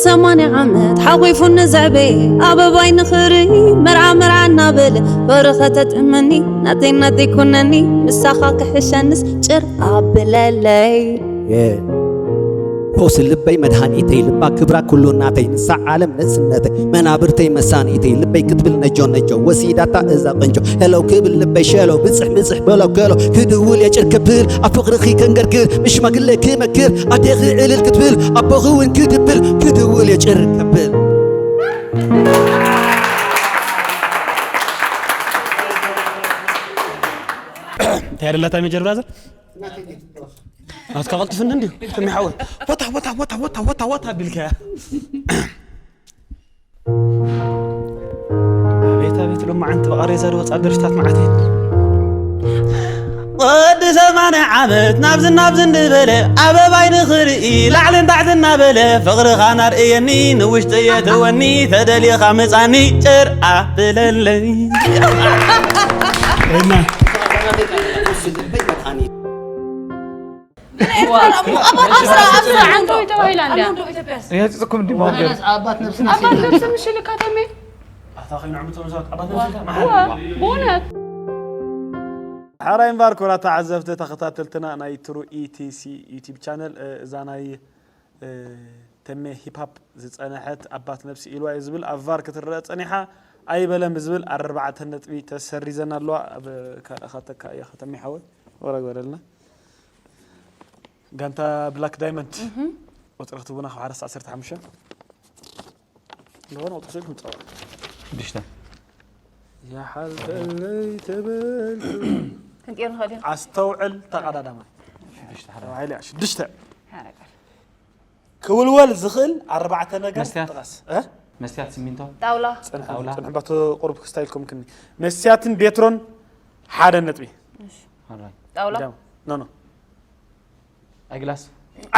ሰማንያ ዓመት ሓቂፉ ንዘዕበየ ኣበባይ ንኽርኢ መርዓ መርዓ እናበለ ፍቕርኸ ተጥመኒ ናተይ ናተይ ኩነኒ ምሳኻ ክሕሸንስ ጭር ኣብለለይ። ፈውሲ ልበይ መድሃኒተይ ልባ ክብራ ኩሉ ናተይ ንሳ ዓለም ንእስነተይ መናብርተይ መሳኒተይ ልበይ ክትብል ነጆ ነጆ ወሲዳታ እዛ ቅንጆ ሄሎ ክብል ልበይ ሸሎ ብጽሕ ብጽሕ በሎ ከሎ ክድውል የጭር ክብል ኣብ ፍቕርኺ ከንገርግር ብሽማግለ ክመክር ኣዴኺ ዕልል ክትብል ኣቦኺ እውን ክድብል ክድውል የጭር ክብል እንታይ ደላታ ሜጀር ብራዘር ናትካ ቀልጥፍኒ እንዲዩ ከመይ ሓወይ ወታ ወታ ወታ ወታ ወታ ወታ ኣቢልካያ ኣቤት ኣቤት ሎማዓንቲ ብቓሬዛ ዝወፃ ደርፍታት መዓት እየን ወዲ ሰማንያ ዓመት ናብዚ ናብዚ እንድበለ ኣበባይ ንኽርኢ ላዕልን ታሕቲ እናበለ ፍቕርኻ ናርእየኒ ንውሽጢ የእተወኒ ተደሊኻ ምፃኒ ጭር ኣብለለይ ዓንተው ተባሂላ እንዲያ የህፅፅኩም እንዲ ኣባት ነብሲ ምሽልካ ተሜ ኣታ ከይኑ ዕምቶም ሰባት ኣባት ነብሲ ብእውነት ሓራይ እምባር ክቡራት ተዓዘብቲ ተኸታተልትና ናይ ትሩ ኢቲሲ ዩቲብ ቻነል እዛ ናይ ተሜ ሂፓፕ ዝፀንሐት ኣባት ነብሲ ኢልዋ እዩ ዝብል ኣብ ቫር ክትረአ ፀኒሓ ኣይበለን ብዝብል ኣርባዕተ ነጥቢ ተሰሪዘን ኣለዋ ኣብ ካልእኻተካ እያ ከተሜ ሓወይ ወረ ግበረልና ጋንታ ብላክ ዳይመንድ ቁፅሪ ክትቡና ካብ ሓደ ዓሰርተ ሓሙሽተ እንደሆነ ቁፅሪ ስልክ ምፅዋ ሽዱሽተ ይሓልፈለይ ተበልኩ ክንቅየር ንኽእል ኢና ኣስተውዕል ተቐዳዳማይ ተባሂሉ እያ ሽዱሽተ ሓረቀል ክውልወል ዝኽእል ኣርባዕተ ነገር መስትያት። ጥቐስ እ? መስትያት ሲሚንቶ ጣውላ ፅንሑ ጣውላ። ፅንሑ ባቶ ቁሩብ ክስታይልኩም ክኒ መስትያትን ቤትሮን ሓደ ነጥቢ ጣውላ ኖ ኖ ኣይግላስ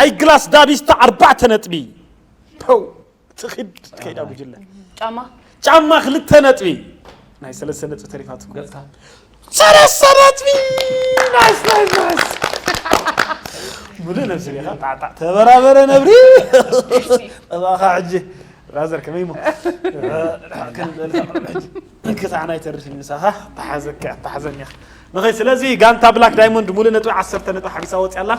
ኣይግላስ ዳቢስታ ኣርባዕተ ነጥቢ ው ትኽድ ከይዳ ጉጅለ ጫማ ጫማ ክልተ ነጥቢ ናይ ሰለስተ ነጥቢ ተሪፋትኩም ገፅታ ሰለስተ ነጥቢ ናይስ ናይስ ናይስ ሙሉእ ነብሲ ዲኻ ጣዕጣዕ ተበራበረ ነብሪ ጠባኻ ሕጂ ብራዘር ከመይ ሞ ክሳዕና ኣይተርፍን ምሳኻ ተሓዘካ ተሓዘኒ ኢኻ ንኸይ ስለዚ ጋንታ ብላክ ዳይሞንድ ሙሉእ ነጥቢ ዓሰርተ ነጥቢ ሓቢሳ ወፅያ ኣላ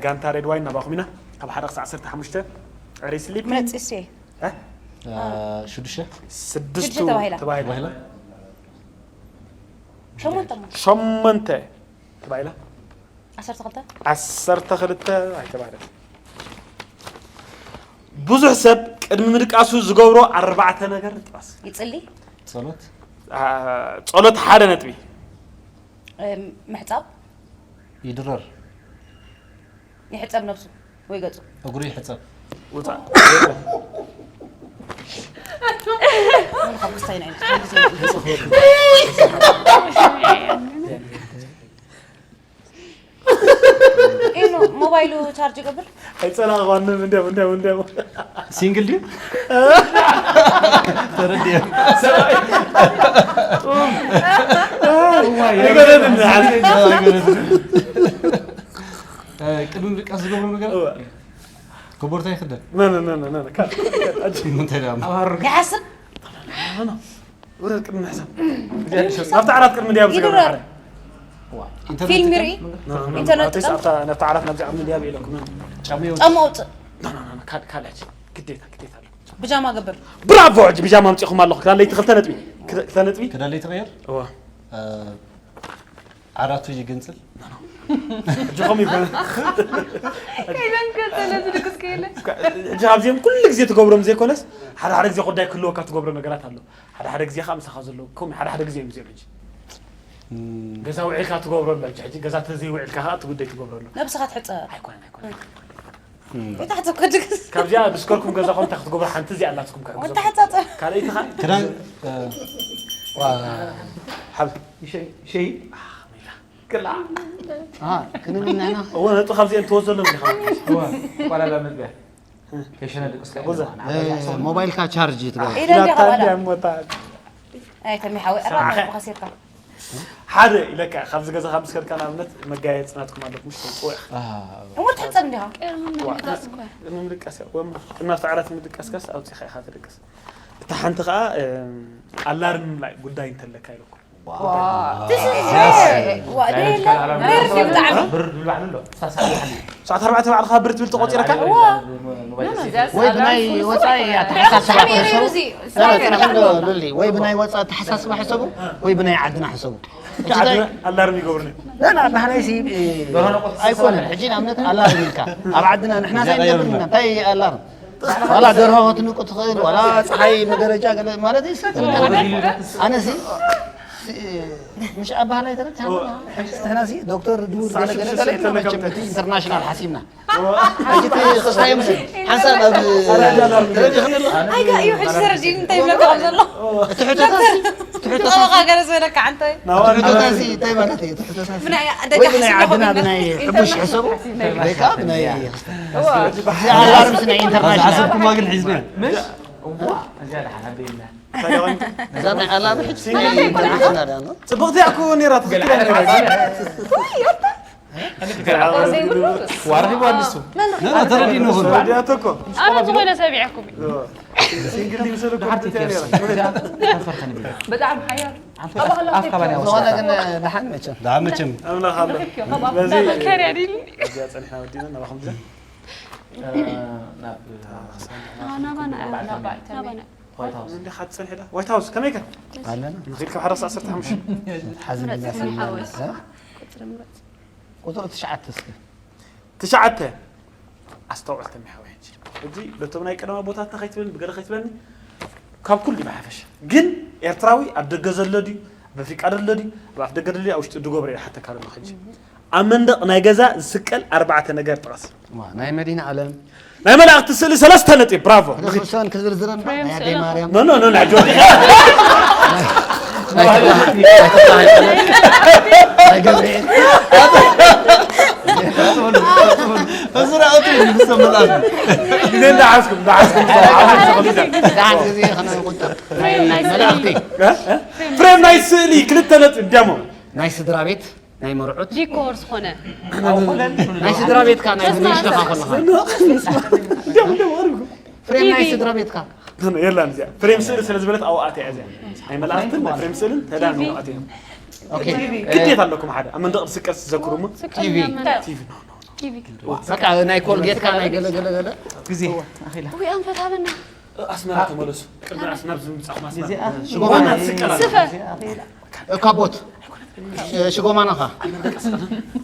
ጋንታ ሬድ ዋይን ናባኹም ኢና ካብ ሓደ ክሳዕ ዓሰርተ ሓሙሽተ ሪስሊፕ ምረፅ እሴ ሽዱሽተ ስድስቱ ሽዱሽተ ተባሂላ። ተባሂላ ተባሂላ ሸሞንተ እሞ ሸሞንተ ተባሂላ ዓሰርተ ክልተ ዓሰርተ ክልተ ኣይተባህለት ብዙሕ ሰብ ቅድሚ ምድቃሱ ዝገብሮ ኣርባዕተ ነገር ጥቐስ ይፅሊ ጸሎት አ፣ ጸሎት ሓደ ነጥቢ ምሕፃብ ይድረር ይሕፀብ ነብሱ ወይ ገፁ እግሩ ይሕፀብ ውፃእ ካብ ክስታይ ናይ ኢኑ ሞባይሉ ቻርጅ ይገብር ኣይጸላእኳንም እንዲያው እንዲያው እንዲያው ሲንግል ድዩ ተረድየ ይገደድ እንደ ቅድሚ ድቃስ ዝገብሮ ነገር ኮቦርታ ይክደን ነ ነ ነ ነ ነ ካል እንታይ ዳ ይሓስብ ወረድ ቅድሚ ሕሳብ ኣብታ ዓራት ቅድሚ ድያብ ዝገብር ይድረር ሓደ ፊልም ይርኢ ኢንተርነት ጥቀም ኣብታ ዓራት ናብዚ ቅድሚ ድያብ ኢለኩም ጫማ ይወ ጫማ ውፅእ ካልኣች ግዴታ ግዴታ ኣሎ ብጃማ ገብር ብራቮ ሕጂ ብጃማ ኣምፂኹም ኣለኹ ክዳን ለይቲ ክልተ ነጥቢ ክልተ ነጥቢ ክዳን ለይቲ ቀየር እዋ ዓራቱ ይግንጽል ሕጂ ኸም ይኮነ ከይደንገጠ ነዚ ድግስ ከየለ ሕጂ ኣብዚኦም ኩሉ ግዜ ትገብሮም ዘይኮነስ ሓደ ሓደ ግዜ ጉዳይ ክህልወካ ትገብሮ ነገራት ኣሎ ሓደ ሓደ ግዜ ከዓ ምሳኻ ዘለዉ ከም ሓደ ሓደ ግዜ እዮም እዚኦም ሕጂ ገዛ ውዒልካ ትገብሮ ኣሎ ሕጂ ሕጂ ገዛ ተዘይውዒልካ ከዓ እቲ ጉዳይ ትገብሮ ኣሎ ነብስኻ ትሕፀ ኣይኮነን ኣይኮነን ብታሕቲ እኮ ድግስ ካብዚኣ ብስከርኩም ገዛኹም እንታይ ክትገብሩ ሓንቲ እዚኣ ኣላትኩም ክሕግዘኩም ወተሓፃፀ ካልኣይቲ ከዓ ክዳን ሓብ ሸይ ክላ ክንብል ንሕና እወ ነጡ ካብዚአን ትወዘሎም ኢኻ ቆላላ መግቢያ ከሸነ ድቅስ ሞባይልካ ቻርጅ ትገብር ኢለ እንዲኻ ኢላታ ባላ እንዲያ ሞታ ኣይ ተሚሓዊ ኣራ ከሲርካ ሓደ ኢለካ፣ ካብዚ ገዛ ካብ ምስ ከድካ ንኣብነት መጋየፂ ናትኩም ኣለኩም፣ ምሽ ተምፅኡ ኢኻ። እሞ ትሕፀብ እንዲኻ። ንምድቃስ እያ፣ ወም-፣ ቅድሚ ኣብቲ ዓራት ምድቃስካስ ኣውፂኻ ኢኻ ትድቅስ። እታ ሓንቲ ከዓ፣ እም፣ ኣላርም ምምላእ ጉዳይ እንተለካ ኢለኩም። This is rare. ዋ፣ ደየለ። Rare ዲዩ ብጣዕሚ። ብርድ ብልባዕሉ ኣሎ። ሳሳ ብልባዕሉ። ሰዓት ኣርባዕተ ባዕልኻ ብር ትብል ተቆፂረካ? ዋ። ወይ ብናይ ወፃኢ ኣተሓሳስባ ብጣዕሚ እዩ ሕሰቡ። እዚ። ላ፣ ላ፣ ጥራሕ እንዶ ሉሊ፣ ወይ ብናይ ወፃኢ ኣተሓሳስባ ሕሰቡ፣ ወይ ብናይ ዓድና ሕሰቡ። ዓድና ኣላርም ይገብሩኒ። ላ፣ ላ፣ ባህላይሲ፣ እ፣ ኣይኮነን። ሕጂ ንኣብነት ኣላርም ኢልካ። ኣብ ዓድና ንሕና እንታይ ንገብር ኢና? እንታይ ኣላርም? ዋላ ደርሆ ክትንቁ ትኽእል፣ ዋላ ፀሓይ መደረጃ ገለ ማለት እዩ። ኣነሲ፣ እ፣ ምሽ ኣብ ባህላይ ተረድካ? ሕጂ ንሕናሲ ዶክተር ድውር ገለ ገለ ገለ ኢልና መቸም እቲ ኢንተርናሽናል ሓሲብና። ሕጂ እቲ ክስታይ ምስ ሓንሳብ ኣብ ተረዲኽኒ ኣሎ። ኣይካ እዩ ሕጂ ተረዲእኒ እንታይ ይብለካ ከም ዘሎ። እቲ ሕቶታሲ፣ እቲ ሕቶታሲ ጥበቃ ገለ ዝበለካ ዓንተ እቲ ሕቶታሲ እንታይ ማለት እዩ? እቲ ሕቶታሲ ብናይ ወይ ደቂ ብናይ ሓሲብካ ዓድና ኮይንካ ብናይ ኢንተርናሽናል ሕቡሽ ሕሰቡ ወይ ከዓ ብናይ እዚ ኣላርምስ ናይ ኢንተርናሽናል ዝሓሰብኩማ ግን ሒዝና። እዋ እዚኣ ደሓን ኣበይና። እዛ ናይ ኣላርም ሕጂ ናይ ኢንተርናሽናል እያ፣ ኖ? ፅብቕቲ እያ እኮ ነይራ፣ ትኽክል እያ ነይራ። ዋርዲ ዋርዲሱ ተረዲእኒ ይኹን። ተረዲኣቶ እኮ። ኣነ ዝኾነ ሰቢዐኩም እዩ። ሲንግል ዲምሰሉ ደሓርቲ ክብቲ እያ ነይራ። ቴርሲ እዚኣ ከንፈር ከንቢ ብጣዕሚ ሓያል ኣፍ ካባና ዝኾነ ያወጣ ግን ደሓን መቸም። ደኣ መቸም ኣምላኽ ኣሎ። በዚ መከር ያዲኒ እዚኣ ጸኒሕና ወዲና ናባኹም ዘ ናብ ናባና ናባና ዋይት ሃውስ እንዲ ሓት ጸኒሕ ዳ ዋይት ሃውስ ከመይ ከ ኣለና ንኺድ ካብ ሓደ ክሳብ ዓሰርተ ሓሙሽተ ሓዝን ምረጽ እናስልና ሓወስ እ? ቁጽሪ ምረጽ ቁፅሪ ትሽዓተ እስከ ትሽዓተ ኣስተውዕል ተሚሓዊ ሕጂ ሕጂ በቶም ናይ ቀደማ ቦታትና ከይትብለኒ ብገለ ከይትብለኒ ካብ ኩሉ እዩ ብሓፈሻ ግን ኤርትራዊ ኣብ ደገ ዘሎ ድዩ ኣብ ኣፍሪቃ ዘሎ ድዩ ኣብ ኣፍ ደገ ዘሎ ድዩ ኣብ ውሽጢ ድጎብረ ይሓተካ ኣለኹ ሕጂ ኣብ መንደቕ ናይ ገዛ ዝስቀል ኣርባዕተ ነገር ጥቐስ ዋ፣ ናይ መዲና ዓለም ናይ መላእኽቲ ስእሊ ሰለስተ ነጥቢ ብራቮ ንኺድ ርሱን ክዝርዝረን ናይ ኣደይ ማርያም ኖ ኖ ኖ ናይ ጆርጅ ናይ ተባሃለ ናይ ገብርኤል እዚ ራእቱ ይሰምላል ግዜ እንዳዓስኩም እንዳዓስኩም ደሓን ግዜ ከነቁጥር ናይ መላእኽቲ ፍሬም ናይ ስእሊ ክልተ ነጥቢ እንዲያሞ ናይ ስድራ ቤት ናይ መርዑት ዲኮር ዝኾነ ናይ ስድራ ቤትካ ናይ ንእሽተኻ ከለኻ ፍሬም ናይ ስድራ ቤትካ የላን እዚኣ ፍሬም ስእሊ ስለ ዝበለት ኣብኣት እያ እዚኣ ናይ መላእኽትን ናይ ፍሬም ስእልን ተዳን ኣብኣት እዮም ኦኬ ግዴታ ኣለኩም ሓደ ኣብ መንደቕ ዝስቀል ትዘክሩ እሞ ቲቪ ቲቪ ኖ ኖ ቲቪ በቃ ናይ ኮልጌትካ ናይ ገለ ገለ ገለ ግዜ ኣኺላ ወይ ኣንፈት ሃበና ኣስመራ ተመለሱ ቅድሚ ኣስመራ ዝምጻኹም ኣስመራ ግዜ ሽጎማና ትስቀል ስፈ ካቦት ሽጎማናኻ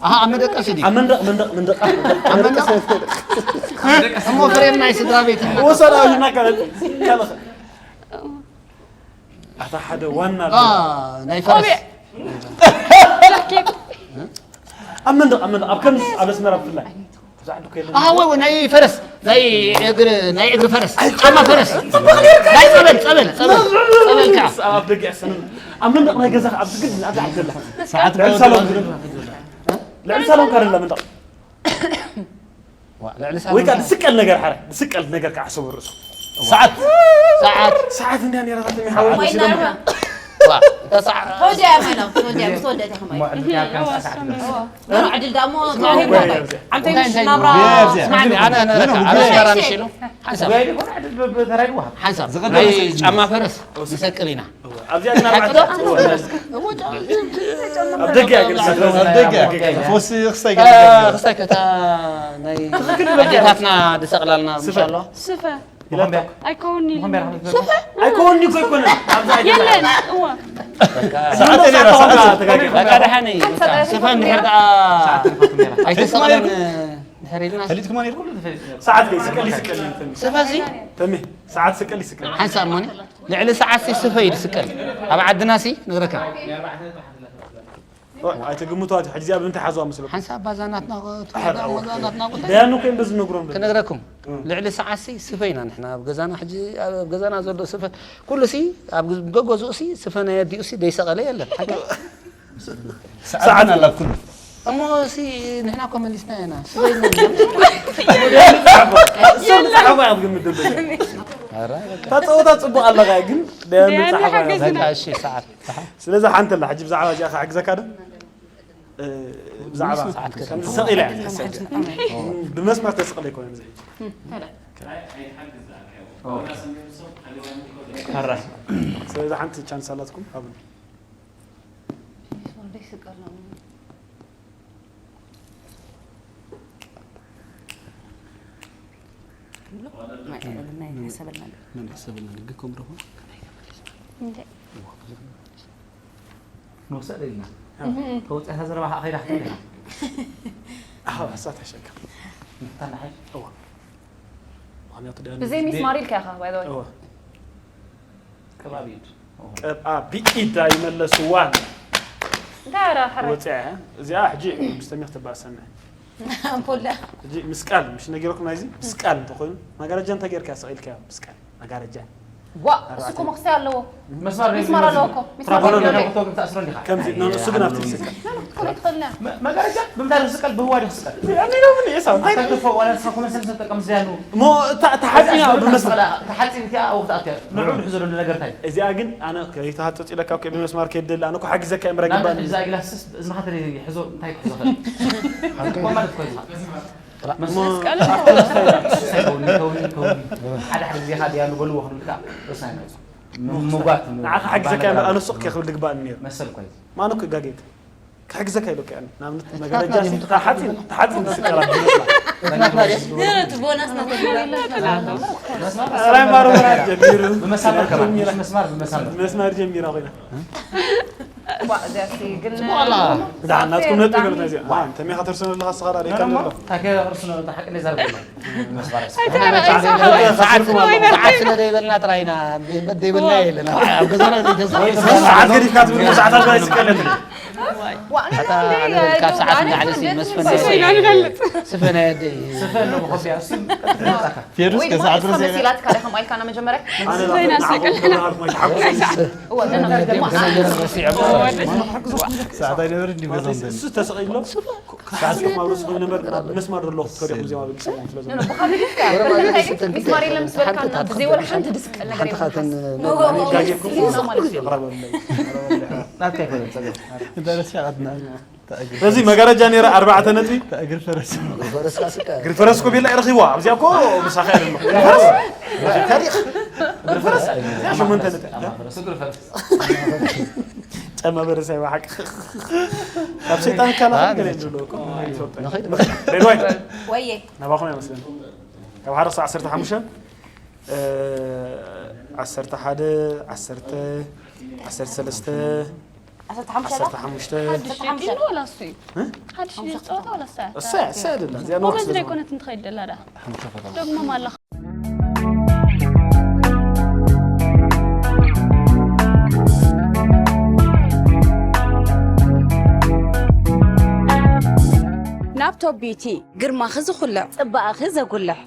ኣሃ ኣብ መደቀሲ ድዩ ኣብ መንደቕ መንደቕ መንደቕ ኣብ መንደቕ እሞ ፍሬም ናይ ስድራ ቤት ወሰዳ ሽና ካለት ካለኸ ኣታ ሓደ ዋና አ፣ ናይ ፈረስ ኣብ መንደቕ ኣብ መንደቕ ኣብ ከምዚ ኣብ ኣስመራ ብፍላይ ብዙሕ ዓዲ እኮ የለን ኣሃ ወይ ወይ፣ ናይ ፈረስ ናይ እግሪ ናይ እግሪ ፈረስ ጫማ ፈረስ ናይ ጸበል ጸበል ጸበል ጸበል ከዓ ኣብ ደገ ያሰንን ኣብ መንደቕ ናይ ገዛ ኣብ ዝግድ ኣብ ዛዕደላ ሰዓት ልዕሊ ሳሎን ዝብል ልዕሊ ሳሎን ካደላ መንደቕ ዋ፣ ልዕሊ ወይ ከዓ ሳሎን ዝስቀል ነገር ሓደ ዝስቀል ነገር ከዓ ሰው ርእሱ ሰዓት ሰዓት ሰዓት እንዲያ ነራታት የሚሓወል ወይ ሲሎም ናራ ዋ፣ እታ ሰዓት ተወዲያ ማለት ተወዲያ ምስ ተወደተ ከማይ ሞዕድ ያከን ሰዓት ኖ ዕድል ዳሞ ኣንተ ምሽ ናብራ ስማዕኒ ኣነ ነረካ ኣነ ስመራ ንሽሉ ሓንሳብ ወይ ይኮን ዕድል በተራይ ድዋ ሓንሳብ ዝቐደም ናይ ሰይድ። ጫማ ፈረስ ንሰቅል ኢና ኣብዚኣ ግን ኣርባዕተ ኣብ ደገ እያ ግን ኣብ ደገ ፎሲ ክስታይ ክስታይ ከታ ናይ ኣዴታትና ዝሰቅላልና ምሻሎ ስፈ ኣይከውንኒ ሙኸምበር ኢሉ ኣሕመድ ኣይኮንኒ እኮ ኣይኮነ ኣብዛ የለን እዋ ሰዓት ነራ ሰዓት በቃ ደሓኒ ስፈ እንድሕር ደኣ ኣይተሰቅለን ድሕር ኢልና ፈሊጥኩማ ነርኩም ሰዓት ከይ ስቀል ይስቀል እዩ ተሚ ስፈሲ ተሚ ሰዓት ስቀል ይስቀል ሓንሳብ ሞኒ ልዕሊ ሰዓት ሲ ስፈ እዩ ዝስቀል ኣብ ዓድና ሲ ነግረካ ኣይትግምቱ ኣቲ ሕጂ እዚኣ ብምንታይ ሓዝዋ መስለኩም ሓንሳብ ባዛናትና ኣሕር ኣዋ ናትና ደያኑ ኮይን በዚ ነግሮም ክነግረኩም ልዕሊ ሰዓት ሲ ስፈ ኢና ንሕና ኣብ ገዛና ሕጂ ኣብ ገዛና ዘሎ ስፈ ኩሉ ሲ ኣብ ገገዝኡ ሲ ስፈ ናይ ኣዲኡ ሲ ደይሰቐለ የለን ሓቂ ሰዓት ኣላኩሉ እሞ ሲ ንሕና እኮ መሊስና ኢና ስፈ ኢልና ሰዓባ ክትግምት ደሎ እታ ጸወታ ጽቡቕ ኣለኻ ግን ደያኑ ደያኑ ጸሓፋ ሓገዝና። በቃ እሺ፣ ሰዓት። ስለዚ ሓንቲ ኣላ ሕጂ ብዛዕባ እዚኣ ክሕግዘካ ዶ? እ፣ ብዛዕባ ሰዓት ከ- ከምዚ ሰቒለ እያ ትሕሰብ። ብመስመር ተስቕለ ኣይኮነን እዚ ሕጂ። ሕራይ። ስለዚ ሓንቲ ቻንስ ኣላትኩም ሃቡኒ። መን ይሕሰበልና ድግኮም ረኹ እንዴ ንወሰድ ኢልና ተወፅእታ ዘረባ ከዓ ከይዳ ክትብል ኢኻ ኣዎ እሳ ተሸከም ንፍታና ሓይል እዋ ምክንያቱ ደኣ ብዘይ ሚስማር ኢልካ ኢኻ ባይ ወይ እዋ ከባቢ ኢድ ቀብኣ ብኢዳ ይመለስዋን እንታይ ኣራ ሕረ ወፅያ እዚኣ ሕጂ ብስተሚ ክትበኣሰና ኣምፖላ ሕጂ ምስቃል ምሽ ነጊረኩም ናይዚ ምስቃል እንተኮይኑ መጋረጃ እንታይ ጌርካ ሰቂልካ ምስቃል መጋረጃ ዋ እሱ እኮ መኽሰይ ኣለዎ መስማር ሚስማር ኣለዎ እኮ ሚስማር ትራቦሎ ኣለዎ ነቦቶ ግን ተኣስሮ እንዲኻ ከምዚ ኖ እሱ ግን ኣብቲ ይስቃል ክትከልክልና መጋረጃ ብምንታይ ስቀል ብህዋ ዲኽ ስቀል ኣሚኖምን እየ ሳብ እንታይ ተግፎ ዋላ ንስኻ ኮመን ሰንስ ተጠቀም ዝያኑ ሞ እታ ተሓፂና ብመስቀል ተሓፂን እቲኣ ኣብኡ ክትኣትያ ንዑ ድሑ ዘሎ ነገር እንታይ እዚኣ ግን ኣነ ከይተሃፀፅ ኢለካ እኮ ብመስማር ከይደሊ ኣነ እኮ ሓጊዘካ እምረ ግባእ ንኣብነት እዛ ግላስስ እዝንኻ ተለይ ሕዞ እንታይ ክሕዞ ኽእል ማለት እኮ እዝኻ መስቀል ከውኒ ከውኒ ከውኒ ሓደ ሓደ ግዜ ኻ ድያኑ በልዎ ክንብል ከዓ ርእስና ይመፁ ምጓት ንዓኻ ሓጊዘካ እምረ ኣነ ሱቕ ከ ክብል ግባእ ነይሩ መሰል ኮይ ማን እኮ ጋጌት ክሕግዘካ ኢሉ ከ ንኣብነት መጋረጃ ሲ ተሓፂን ተሓፂን ዝስቀላ ነረቱ ቦናስ ናተግባር ሰራይ ማሮ ጀሚሩ ብመሳመር ከማን መስማር ብመሳመር መስማር ጀሚራ ኮይና ዋ እዚኣሲ ግን ብድሓን ናትኩም ነጥብ ገለና እዚኣ እንተ ሜኻ ተርሰነ ኣለኻ ስኻ ዳኣ ደይካ ኣሎ ታከ ርሱ ነው ታሓቅ ነዛ ብሎ መስማር ሰዓት ስለ ዘይበልና ጥራይ ኢና በደ ይበልና የለን ኣብ ገዛና ዘይተስፋ ሰዓት ገዲፍካ ትብል ሰዓታት ባይስቀለት ካብ ሰዓት ንላዕሊ ሲ መስፈን ስፈ ናይ ኣደይ ስፈ ኣለዎ ኮፊያ እሱ ፌሩስ ወይ ድማ ከሰዓት እስኻ መሲላትካ ዲኻ ማይልካና መጀመርያ እወ ነና ሰዓት ኣይነበር እንዲ ገዛም እሱ ተሰቒሎ ሰዓት ማብረስ ኮይኑ ነበር መስማር ዘሎ ክትከሪኹም ዜማ በጊሰ ስለ ብኻልእ ሚስማር የለን ምስ በልካና ብዘይ ወላ ሓንቲ ድስቀል ነገር የለን ጋጌኩም ናትካ ይኮነ ጸገም እንተረሲዓትና በዚ መጋረጃ ነይረ ኣርባዕተ ነጥቢ እግር ፈረስ ፈረስካ ስቀ እግሪ ፈረስ ኮ ቤላ ረኺዋ ኣብዚኣ ኮ ምሳኻ ያለ ታሪኽ እግሪ ፈረስ እዚኣ ሸመንተ ነጥቢ እግር ፈረስ ጨማ በረሳይ ባሓቅ ካብ ሰይጣን ካላ ገለ ይብሎ ሬድዋይ ወየ ናባኹም ይመስለን ካብ ሓደ ሰዓት ዓሰርተ ሓሙሽተ ዓሰርተ ሓደ ዓሰርተ ዓሰርተ ሰለስተ ዓሰርተ ሓሙሽተ ዓሰርተ ሓሙሽተ ሓድሽ ዲኑ ወላ እሱ እዩ ሓድሽ ዲኑ ጸወታ ወላ እሳ እሳ እሳ ደላ እዚኣ ንወቅት ጎበዝ ዘይኮነት እንትኸይድ ደላ ዳ ደግሞ ኣለኻ ናብ ቶፕ ቢዩቲ ግርማኺ ዝኹልዕ ጽባቐኺ ዘጉልሕ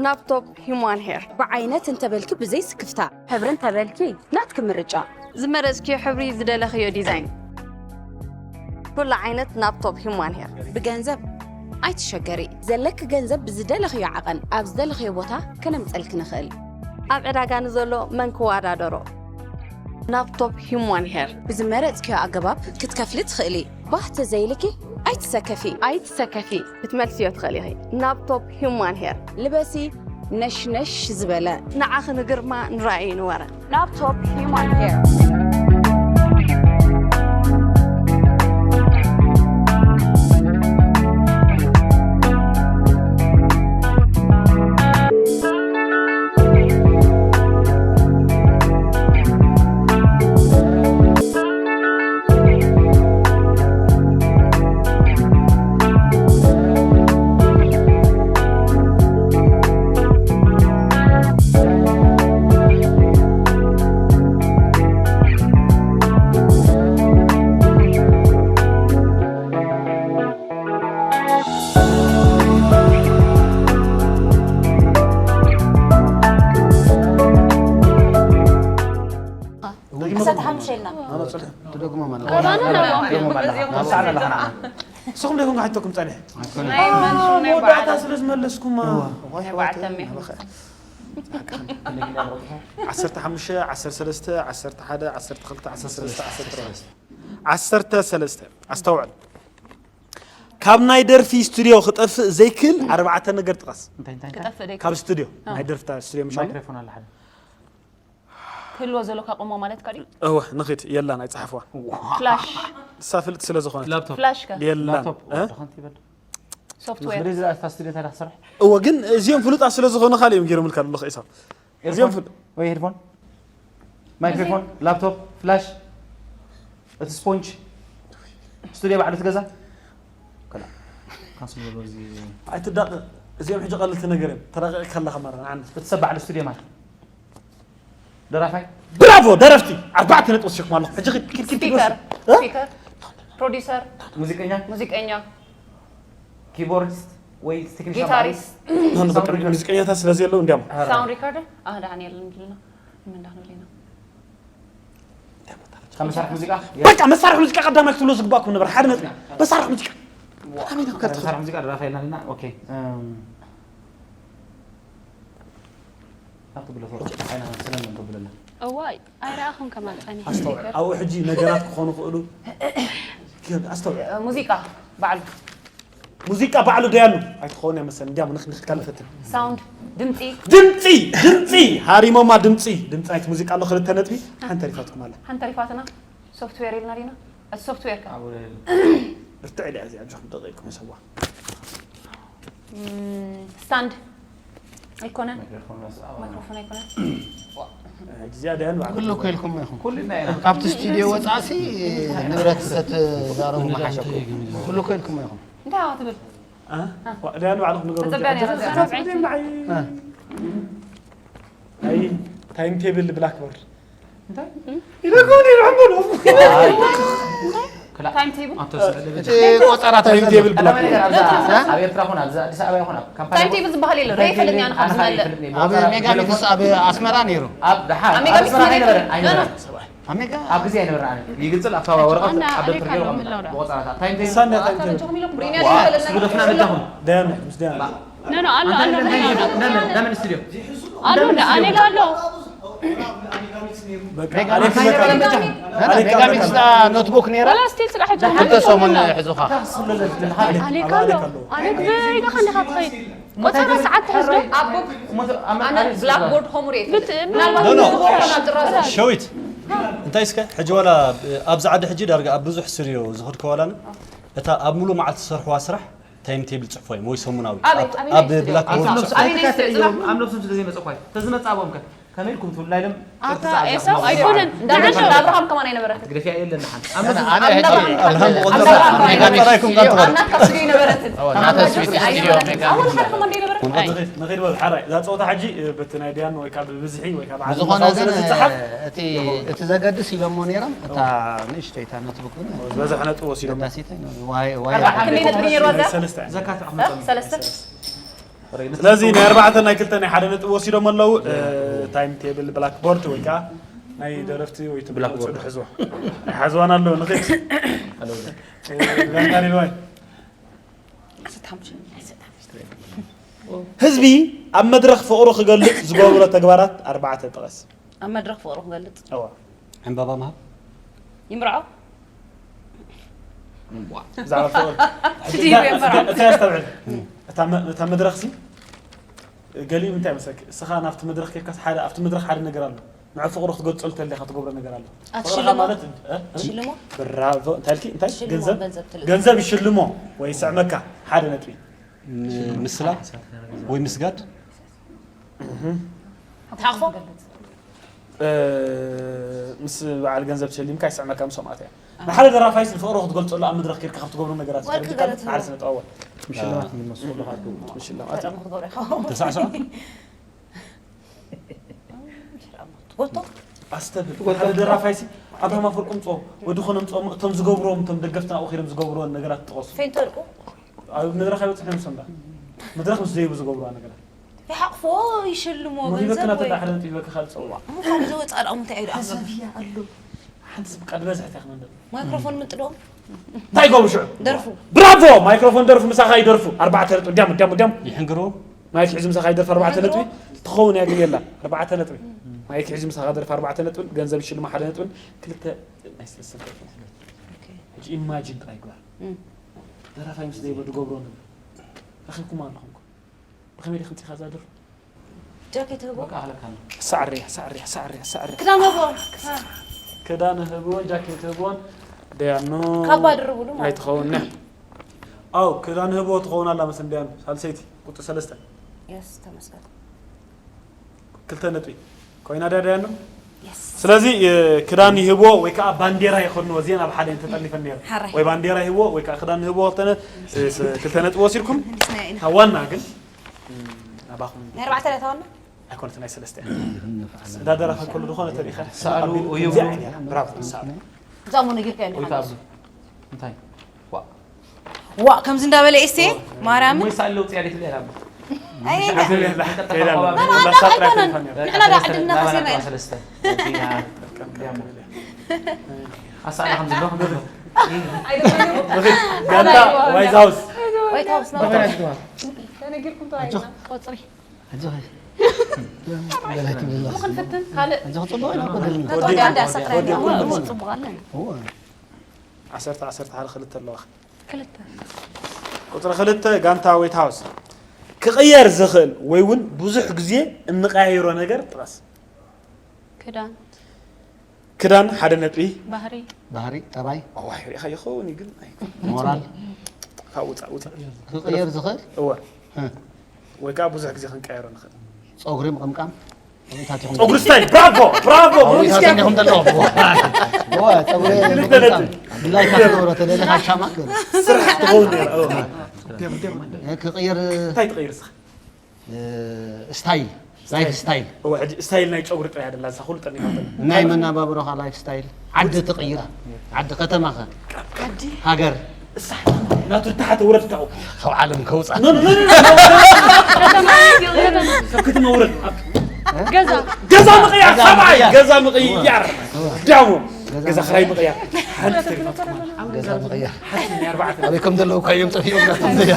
ናብ ቶፕ ሂማን ሄር ብዓይነት እንተበልኪ ብዘይ ስክፍታ ሕብሪ እንተበልኪ ናትኪ ምርጫ ዝመረጽክዮ ሕብሪ ዝደለኽዮ ዲዛይን ኩሉ ዓይነት ናብ ቶፕ ሂማን ሄር ብገንዘብ ኣይትሸገሪ ዘለኪ ገንዘብ ብዝደለኽዮ ዓቐን ኣብ ዝደለኽዮ ቦታ ከነምጸልኪ ንኽእል ኣብ ዕዳጋ ንዘሎ መን ክወዳደሮ ናብ ቶፕ ሂማን ሄር ብዝመረጽክዮ ኣገባብ ክትከፍሊ ትኽእሊ ባህ ተዘይልኪ ኣይትሰከፊ ኣይትሰከፊ ክትመልስዮ ትኽእሊ ኢኺ ናብ ቶፕ ሂማን ሄር ልበሲ ነሽነሽ ዝበለ ንዓኺ ንግርማ ንራእዩ ንወረ ናብ ቶፕ ሂማን ሄር ዓሰርተ ሓሙሽተ ኢልና ትደግሞ ማለት ንስኹም ደይኮንካ ሕቶኩም ጸኒሕ መወዳእታ ስለ ዝመለስኩማ ዓሰርተ ሓሙሽተ፣ ዓሰርተ ሰለስተ፣ ዓሰርተ ሓደ፣ ዓሰርተ ክልተ፣ ዓሰርተ ሰለስተ፣ ዓሰርተ ሰለስተ። ዓሰርተ ሰለስተ። ኣስተውዕል። ካብ ናይ ደርፊ ስቱዲዮ ክጠፍእ ዘይክእል ኣርባዕተ ነገር ጥቀስ። እንታይ እንታይ እንታይ? ክጠፍእ ደይ ካብ ስቱዲዮ፣ ናይ ደርፊ ስቱዲዮ ምሻሉ? ማይክሮፎን ኣለ ሓደ። ክህልዎ ዘሎ ካቆሞ ማለት ካዲ እወ፣ ንኺድ የላን ኣይጸሓፍዋን። ፍላሽ ንሳ ፍልጥ ስለ ዝኾነት። ላፕቶፕ ፍላሽ ከ የላን። ላፕቶፕ እ? ድኸንቲ ይበል። ሶፍትዌር ብደይ ዝኣ ስታ ስቱዲዮ ታዲያ ክሰርሕ እወ፣ ግን እዚኦም ፍሉጣት ስለ ዝኾኑ ካልእ እዮም ገይሮም ልካ ኣለኹ ኢሳብ። እዚኦም ኤርፎን ፍሉ- ወይ ሄድፎን፣ ማይክሮፎን፣ ላፕቶፕ፣ ፍላሽ፣ እቲ ስፖንጅ፣ ስቱዲዮ ባዕሉ ትገዛ። ካንስል በሎ እዚ ኣይትዳቕ። እዚኦም ሕጂ ቀለልቲ ነገር እዮም። ተዳቒቕካ ኣለኻ ማራ ንዓንስ። እቲ ሰብ ባዕሉ ስቱዲዮ ማለት ደራፋይ ብራቮ ደረፍቲ ኣርባዕተ ነጥቢ ወሲኹም ኣለኹም። ሕጂ ኪድ ኪድ ኪድ ኪድ ስፒከር ወስድ። እ? ስፒከር ፕሮዲሰር ሙዚቀኛ ሙዚቀኛ ኪቦርዲስት ወይ ቴክኒሻን ጊታሪስት ሙዚቀኛታት ስለ ዘየለዉ እንዲያም ሳውንድ ሪካርደር ኣህ ዳን የለን እንድልና ምን ዳን ልና ካብ መሳርሒ ሙዚቃ በቃ መሳርሒ ሙዚቃ ቀዳማይ ክትብሎ ዝግባእኩም ነበር ሓደ ነጥቢ። መሳርሒ ሙዚቃ ኣሜን ኣብ ካብ መሳርሒ ሙዚቃ ደራፋይ ኢልና ኣለና። ኦኬ እም፣ ኣብ ትብሎ ፈ- ዓይና ስለምን ትብለና እዋይ ኣይረኣኹም ከማን ጸኒሑ ኣስተውዕል። ኣብኡ ሕጂ ነገራት ክኾኑ ክእሉ። ኣስተውዕል። ሙዚቃ ባዕሉ ሙዚቃ ባዕሉ ደያኑ ኣይትኸውን እያ መሰለኒ። እንዲያም ንኽ ንኽ ካልእ ፈትን። ሳውንድ ድምፂ ድምፂ ድምፂ ሃሪሞማ ድምፂ ድምፂ ናይቲ ሙዚቃ ኣሎ ክልተ ነጥቢ። ሓንቲ ተሪፋትኩም ኣላ። ሓንቲ ተሪፋትና ሶፍትዌር ኢልና ዲና እቲ ሶፍትዌር ከ ኣብ ብርትዕ ኢላ እዚኣ ኣጆኹም ደቂቅኩም ይሰዋ። ም፣ ስታንድ ኣይኮነን ማይክሮፎን መስ- ኣብ- ማይክሮፎን ኣይኮነን ሕጂ እዚኣ ደያን ባዕሉ ኩሉ እኮ ኢልኩም ኢኹም። ኩልና ኢና ካብቲ ስቱዲዮ ወፃእሲ ንብረት ተትዛረቡ ምሓሸኩም። ኩሉ እኮ ኢልኩም ኢኹም። እንታይ ትብል እ? ደያን ባዕልኹም ንገሩ። ተጸቢያ ነይራ እዚኣ። እ። ናይ ታይም ቴብል ብላክቦርድ እንታይ ኢለኩም ነይሩ። ክላ- ታይም ቴብል ኣቶ ስለ እቲ ቆፀራ ታይም ቴብል ብላክቦርድ ኣብ ኤርትራ ኹን ኣብዚ ኣዲስ ኣበባ ይኹን ኣብ ካምፓኒ ታይም ቴብል ዝበሃል የለ ዶ ይፈልጥኛ ንካብ ዝመለ ኣብ ሜጋቢትስ ኣብ ኣስመራ ነይሩ። ኣብ ደሓ ኣብ ሜጋቢትስ ኣስመራ ነይሩ። ኣይነበረን ኖ፣ ኖ። ኣይነበረን ኣብ ሜጋ ኣብ ግዜ ኣይነበረን ኣነ ይግጽል ኣብታ ወረቐት ኣነ ኣብ ደብተር ኣሊካ ገይሩ ኣለኹ ቀምጥ ምላውራ። ብቆጻራታ ታይም ቴብል ሳንዳ ታይም ቴብል ብሪንያ ዋ ይበለና ስጉደፍና በጃኹም ደያን ምስ ደያን ኖ ኖ ኣሎ ኣሎ ኣሎ ኣሎ። ለምን ለምን ስቱዲዮ ኣሎ ኣሎ ኣሊካ ኣሎ። በቃ ሜጋ ኣሌክስ ሚክስ በቃ ሜጋ ሚክስ ኖትቡክ ነይራ። ወላ ስቲል ስጋ ሕጂ ክልተ ሰሙን ሕዙኻ። ኣሊካ ኣሎ። ኣሊክ ብኢድኻ እንዲኻ ትኸይድ። ቆጸራ ሰዓት ትሕዝ ዶ? ኣብ ቡክ ኣነ ብላክቦርድ ሆምወርክ ብት- ምናልባት ኖ፣ ኖ። ንዝኾነ ናብ ጥራዝ ሸዊት እንታይ እስከ ሕጂ ዋላ ኣብዚ ዓዲ ሕጂ ዳርጋ ኣብ ብዙሕ ስርዮ ዝኸድከ ዋላና እታ ኣብ ሙሉእ መዓልቲ ዝሰርሕዋ ስራሕ ታይም ቴብል ጽሕፎ እዮም ወይ ሰሙናዊ ኣበይ- ኣብ- ኣበይ ኣብ ናይ ስቱዲዮ? ብላክ ቦርድ ኣብ- ጽሕፎ። ኣበይ ናይ ስቱዲዮ? ኣብ ነብሶም ስለ ዘይመጸኳይ ተዝመጻ ኣብኦም ከ ከመይ ኢልኩም ትብሉ ኢሎም ኣታ ኤሳው ኣይኮነን እንዳበሻ ኣብርሃም ከማን ኣይነበረትን ግደፊያ የለን ንሓን ኣነ ሕጂ ኣብርሃም ብቆጸራ ኣይኮንካ ትኸዱ። ኣብ ናትካ ስቱዲዮ ኣይነበረትን ናተ ስዊት ስቱዲዮ ሜጋ ኣወል ሓደ ከማን እንዳይነበረትን ንኸይድ በል ሓራይ እዛ ፀወታ ሕጂ በቲ ናይ ዲያን ወይ ካብ ብብዝሒ ወይ ካብ ዓለም ብዝኾነ ለኻዊ ግን ስለ ዝፀሓፍ እቲ እቲ ዘገድስ ኢሎሞ ነይሮም። እታ ንእሽተይ እታ ኖትቡክ ግን ዝበዝሐ ነጥቢ ወሲዶም ገዳሲት ኣይነበረን። ዋይ ዋይ ክንደይ ነጥቢ ነይርዋ እዛ ሰለስተ ሰለስተ ስለዚ ናይ ኣርባዕተ ናይ ክልተ ናይ ሓደ ነጥቢ ወሲዶም ኣለዉ። ታይም ቴብል ብላክ ቦርድ ወይ ከዓ ናይ ደረፍቲ ወይ ትብላክ ቦርድ ሕዝዋ ኣይሓዝዋን ኣለዉ። ንኽድ ዛንታሪልዋይ ህዝቢ ኣብ መድረኽ ፍቕሩ ክገልጽ ዝገብሮ ተግባራት ኣርባዕተ ጥቀስ። ኣብ መድረኽ ፍቕሩ ክገልጽ እዋ ዕምባባ ምሃብ ይምርዖ ብዛዕባ ፍቕሪ እቲ ይምርዖ እታ ያስተውዕል እታ መ- እታ መድረኽሲ ገሊኡ እንታይ መሰለክ እስኻ ናብቲ መድረኽ ኬድካስ ሓደ ኣብቲ መድረኽ ሓደ ነገር ኣሎ ንዕ ፍቕሩ ክትገልጸሉ ተለኻ ትገብሮ ነገር ኣሎ ፍቕርኻ ኣትሽልሞ ማለት እ? እ? ሽልሞ ብራቮ እንታይ ኢልኪ እንታይ ሽልሞ ገንዘብ ገንዘብ ትልእኮ ገንዘብ ይሽልሞ ወይ ይስዕመካ ሓደ ነጥቢ ን- ምስላ ወይ ምስጋድ ትሓቕፎ እ፣ ምስ በዓል ገንዘብ ተሸሊምካ ይስዕመካ ምስ ሰማእት እያ ንሓደ ደራፋይስ ንፍቕሮ ክትገልጸሉ ኣብ መድረኽ ኬድካ ካብ ትገብሩ ነገራት ወርቂ ትፈልጥ ገለ ከ? ሓደ ስነ ጥበብ ሽልማት ንመስሉ ካትኩም ሽልማት ክትገብሮ ተሳዕስዖ ትጎቶ ኣስተብል ሓደ ደራፋይሲ ኣብርሃም ኣፈወርቂ ምፅኦ ወዲ ኾነ ምፅኦ እቶም ዝገብርዎም እቶም ደገፍትና ኣብኡ ከይዶም ዝገብርዎን ነገራት ትጠቐሱ ፌንተርቁ ኣብ መድረኽ ኣይበፅሕን ሰምዳ መድረኽ ምስ ዘይቡ ዝገብርዋ ነገራት ይሓቕፎ ይሽልሞ ሂበክና ገንዘብ ወይ ተዳ ሓደ ነጥቢ ሂበካ ካልእ ፀውዋ ምዃኑ ዝወፃ ደኣ እንታይ ኢሉ ኣኽብር ተሰፍያ ኣሎ ሓንቲ ስብ ቀድ በዝሕቲ ክመንደል ማይክሮፎን ምጥዶ እንታይ ይገብሩ ሽዑ ደርፉ ብራቮ ማይክሮፎን ደርፉ ምሳኻ ይደርፉ ኣርባዕተ ነጥቢ ዲያም ዲያም ዲያም ይሕንግርዎ ማይክ ሒዙ ምሳኻ ይደርፉ ኣርባዕተ ነጥቢ ክኸውን እያ ግን የላ ኣርባዕተ ነጥቢ። ማይክ ሕጂ ምሳኻ ደርፊ ኣርባዕተ ነጥብን ገንዘብ ሽልማ ሓደ ነጥብን ክልተ ናይ ሰለስተ ነጥቢ። ሕጂ ኢማጂን ጥራይ ግበር። ደራፋይ ምስ ደይቦ ዝገብሮ ነገር ረኺብኩም ኣለኹም። ብኸመይ ዲኹም ፂኻ እዛ ደርፊ? ጃኬት ህቦ በቃ ኣህለካ ነው። ሳዕርያ ሳዕርያ ሳዕርያ ሳዕርያ ክዳን ህቦ ክዳን ህቦን ጃኬት ህቦን ደያኖ ካባ ድርብሉ ማለት ኣይትኸውን። ኣው ክዳን ህቦ ትኸውን ኣላ መስን ደያኖ ሳልሰይቲ ቁጥር ሰለስተ የስ ተመስገን ክልተ ነጥቢ ኮይና ድያ ደያኖ። የስ ስለዚ ክዳን ይህቦ ወይ ከዓ ባንዴራ ይኸድንዎ። እዚአን ኣብ ሓደ ተጠሊፈን ነይረ ሓራይ። ወይ ባንዴራ ይህቦ ወይ ከዓ ክዳን ይህቦ ክልተ ነ- ክልተ ነጥቢ ወሲድኩም። ንስና ኢና እታ ዋና ግን ናባኹም ናይ ኣርባዕተ ዕለት ዋና ኣይኮነት ናይ ሰለስተ እያ። እንዳደረፈ ከሉ ዝኾነ ተሪኸ ሰኣሉ እዩ። ብራቮ ሰኣሉ። እዛሞ ነጊርካ ወይ ኢና ታብዙ እንታይ ዋ ዋ ከምዚ እንዳበለ ኤስቴ ማርያምን ወይ ሳሉ ጽያሪት ሌላ ኣይ ከይዳለና ኣይኮነን። ንሕና ዳ ዓድና ከሲርና ኢና። ሰለስተ ዲና ዲያሞ ኣሳላ ከም ዝብሎ ከም ዝብሎ ጋንታ ዋይት ሃውስ ወይ ታውስ ነው ተበላሽተዋል። ተነጊርኩም ተዋይና ቆጽሪ ኣጆኺ በላይ ትብላ ክንፍትን ካልእ ኣጆኺ ጽቡቕ ኢልካ እኮ ደሊና ተወዲ ኣንዳ ሰጥራ ጽቡቕ ኣለን እወ ዓሰርተ ዓሰርተ ሓደ ክልተ ኣለዋ። ክልተ ቁፅሪ ክልተ ጋንታ ዌት ሃውስ ክቕየር ዝኽእል ወይ እውን ብዙሕ ግዜ እንቀያይሮ ነገር ጥቐስ። ክዳን ክዳን ሓደ ነጥቢ። ባህሪ ባህሪ ጠባይ ዋይ ሪኢኻ ይኸውን እዩ ግን ኣይ ሞራል ካብ ውፃእ ውፃእ ክቕየር ዝኽእል እወ እ። ወይ ከዓ ብዙሕ ግዜ ክንቀያይሮ ንኽእል። ፀጉሪ ምቕምቃም ኣውታት ይኹን ፀጉሪ ስታይል ብራቮ ብራቮ ኣውታት እንዲኹም ዘለኹም እወ ፀጉሪ ክልተ ምቕምቃም ነጥቢ። ብላይ ካብ ትገብሮ ተደሊኻ ሻማ ክብል ስራሕ ትኸውን ነይራ እወ። እ፣ ክቕየር እንታይ ትቕይር እስኻ? እ፣ ስታይል ላይፍ ስታይል እወ ሕጂ ስታይል ናይ ጨጉሪ ጥራይ ኣይደላ እዛ ኩሉ ጠኒኻ ናይ መናባብሮኻ ላይፍ ስታይል ዓዲ ትቕይር ዓዲ ከተማኸ ሃገር ናቱ ታሕቲ ውረድ ካብኡ ካብ ዓለም ከውፃእ ኖ ኖ ኖ ኖ ካብ ከተማ ውረድ ገዛ ገዛ ምቕያር ሰብኣይ ገዛ ምቕያር ዳሞ ገዛ ክራይ ምቕያር ሓንቲ ተሪፋትኩም ኣላ ገዛ ምቕያር ሓንቲ ናይ ኣርባዕተ ኣበይ ከም ዘለዉ እኳ እዮም ጠፊኦም ናቶም ዘያ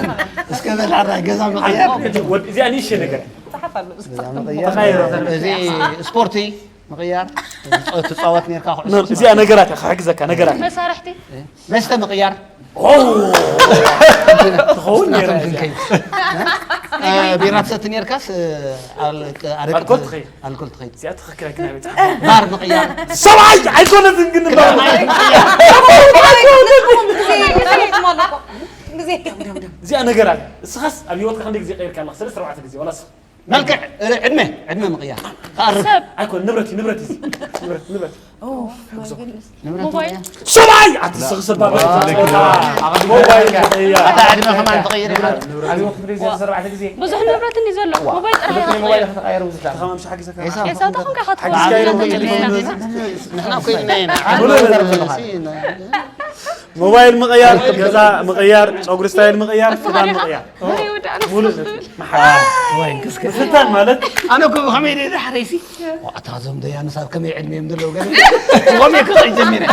እስከ በላራ ገዛ ምቕያር ወድ እዚኣ ንእሽተይ ነገር ጽሓፍ ኣሎ ገዛ ምቕያር ተኻይሮ። እዚ ስፖርቲ ምቕያር ትፃወት ነርካ ኩዕሶ እዚኣ ነገራት እያ ክሕግዘካ ነገራት መሳርሕቲ መስተ ምቕያር ኦ ትኸውን ነይራ ናቶም እዚኣ። ክንከይድ እ፣ ቢራ ትሰቲ ነርካስ እ፣ ኣል- ኣረቂ ኣልኮል ትኸይድ። ኣልኮል ትኸይድ እዚኣ ትኽክል ኣይኮነ ቤት ባር ምቕያር ሰብኣይ ኣይኮነትን ግን ግዜ እዚኣ ነገር ኣለ እስኻስ ኣብ ህይወትካ ክንደይ ግዜ ቀይርካ ኣለኻ ሰለስተ ኣርባዕተ ግዜ ዋላ እስኻ መልክዕ እ፣ ዕድመ ዕድመ ምቕያር ክኣርብ ሰብ ኣይኮነ ንብረት እዩ ንብረት እዩ ንብረት ንብረት ንብረት ሞባይል ምቕያር ሰብኣይ ኣትስኽሰባ ሞባይል ትቕይር ኣታ ዕድመ ከማን ትቕይር ኢኻ ኣብ ህይወት ክንደይ ዘለ ኣርባዕተ ግዜ ብዙሕ ንብረት እንዲ ዘሎ ሞባይል ጥራሕ ክልተ ይኽእል ሞባይል ከተቃየሩ ዝዛረብ ተኸማም ሻሕ ግዜ ሒሳብ የሳተኹም ከ ሓዲሽ ካይሮ ንሕና ኮይንና ኢና ሞባይል ምቕያር ገዛ ምቕያር ፀጉሪ ስታይል ምቕያር ክዳን ምቕያር ሙሉእ ምፍታን ማለት ኣነ እኮ ብኸመይ ደይ ዳሕረይሲ ኣታ ዞም ደያኑስ ኣብ ከመይ ዕድመ እዮም ዘለዉ ገለ ብኸመይ ከኸይ ጀሚረ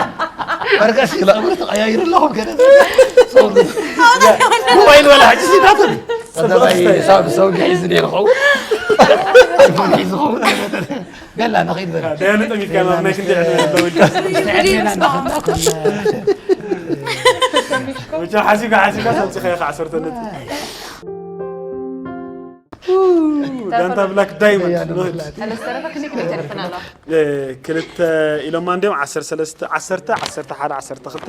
በርጋስ ፀጉሪ ተቐያይሩ ኣለኹም ገለ ሞባይል ወላ ሕጂ ሲታትን ሰብ ሰብ ሒዙ ነይሩ ኸውን ሒዙ ኸውን ገላ ንኸይድ በል ደያኑ ጠሚትካ ናብ ናይ ክንዲ ዕድመ ዘለዉ ኢልካ ዕድሜና እናኸድና ብቻ ሓሲብካ ሓሲብካ ሰብፂኻ ኢኻ ዓሰርተ ነጥቢ ጋንታ ብላክ ዳይመንድ ዝተረፈ ክንደይ ክንደይ ተርፍና ኣለዋ ክልተ ኢሎማ እንዲዮም ዓሰርተ ሰለስተ ዓሰርተ ዓሰርተ ሓደ ዓሰርተ ክልተ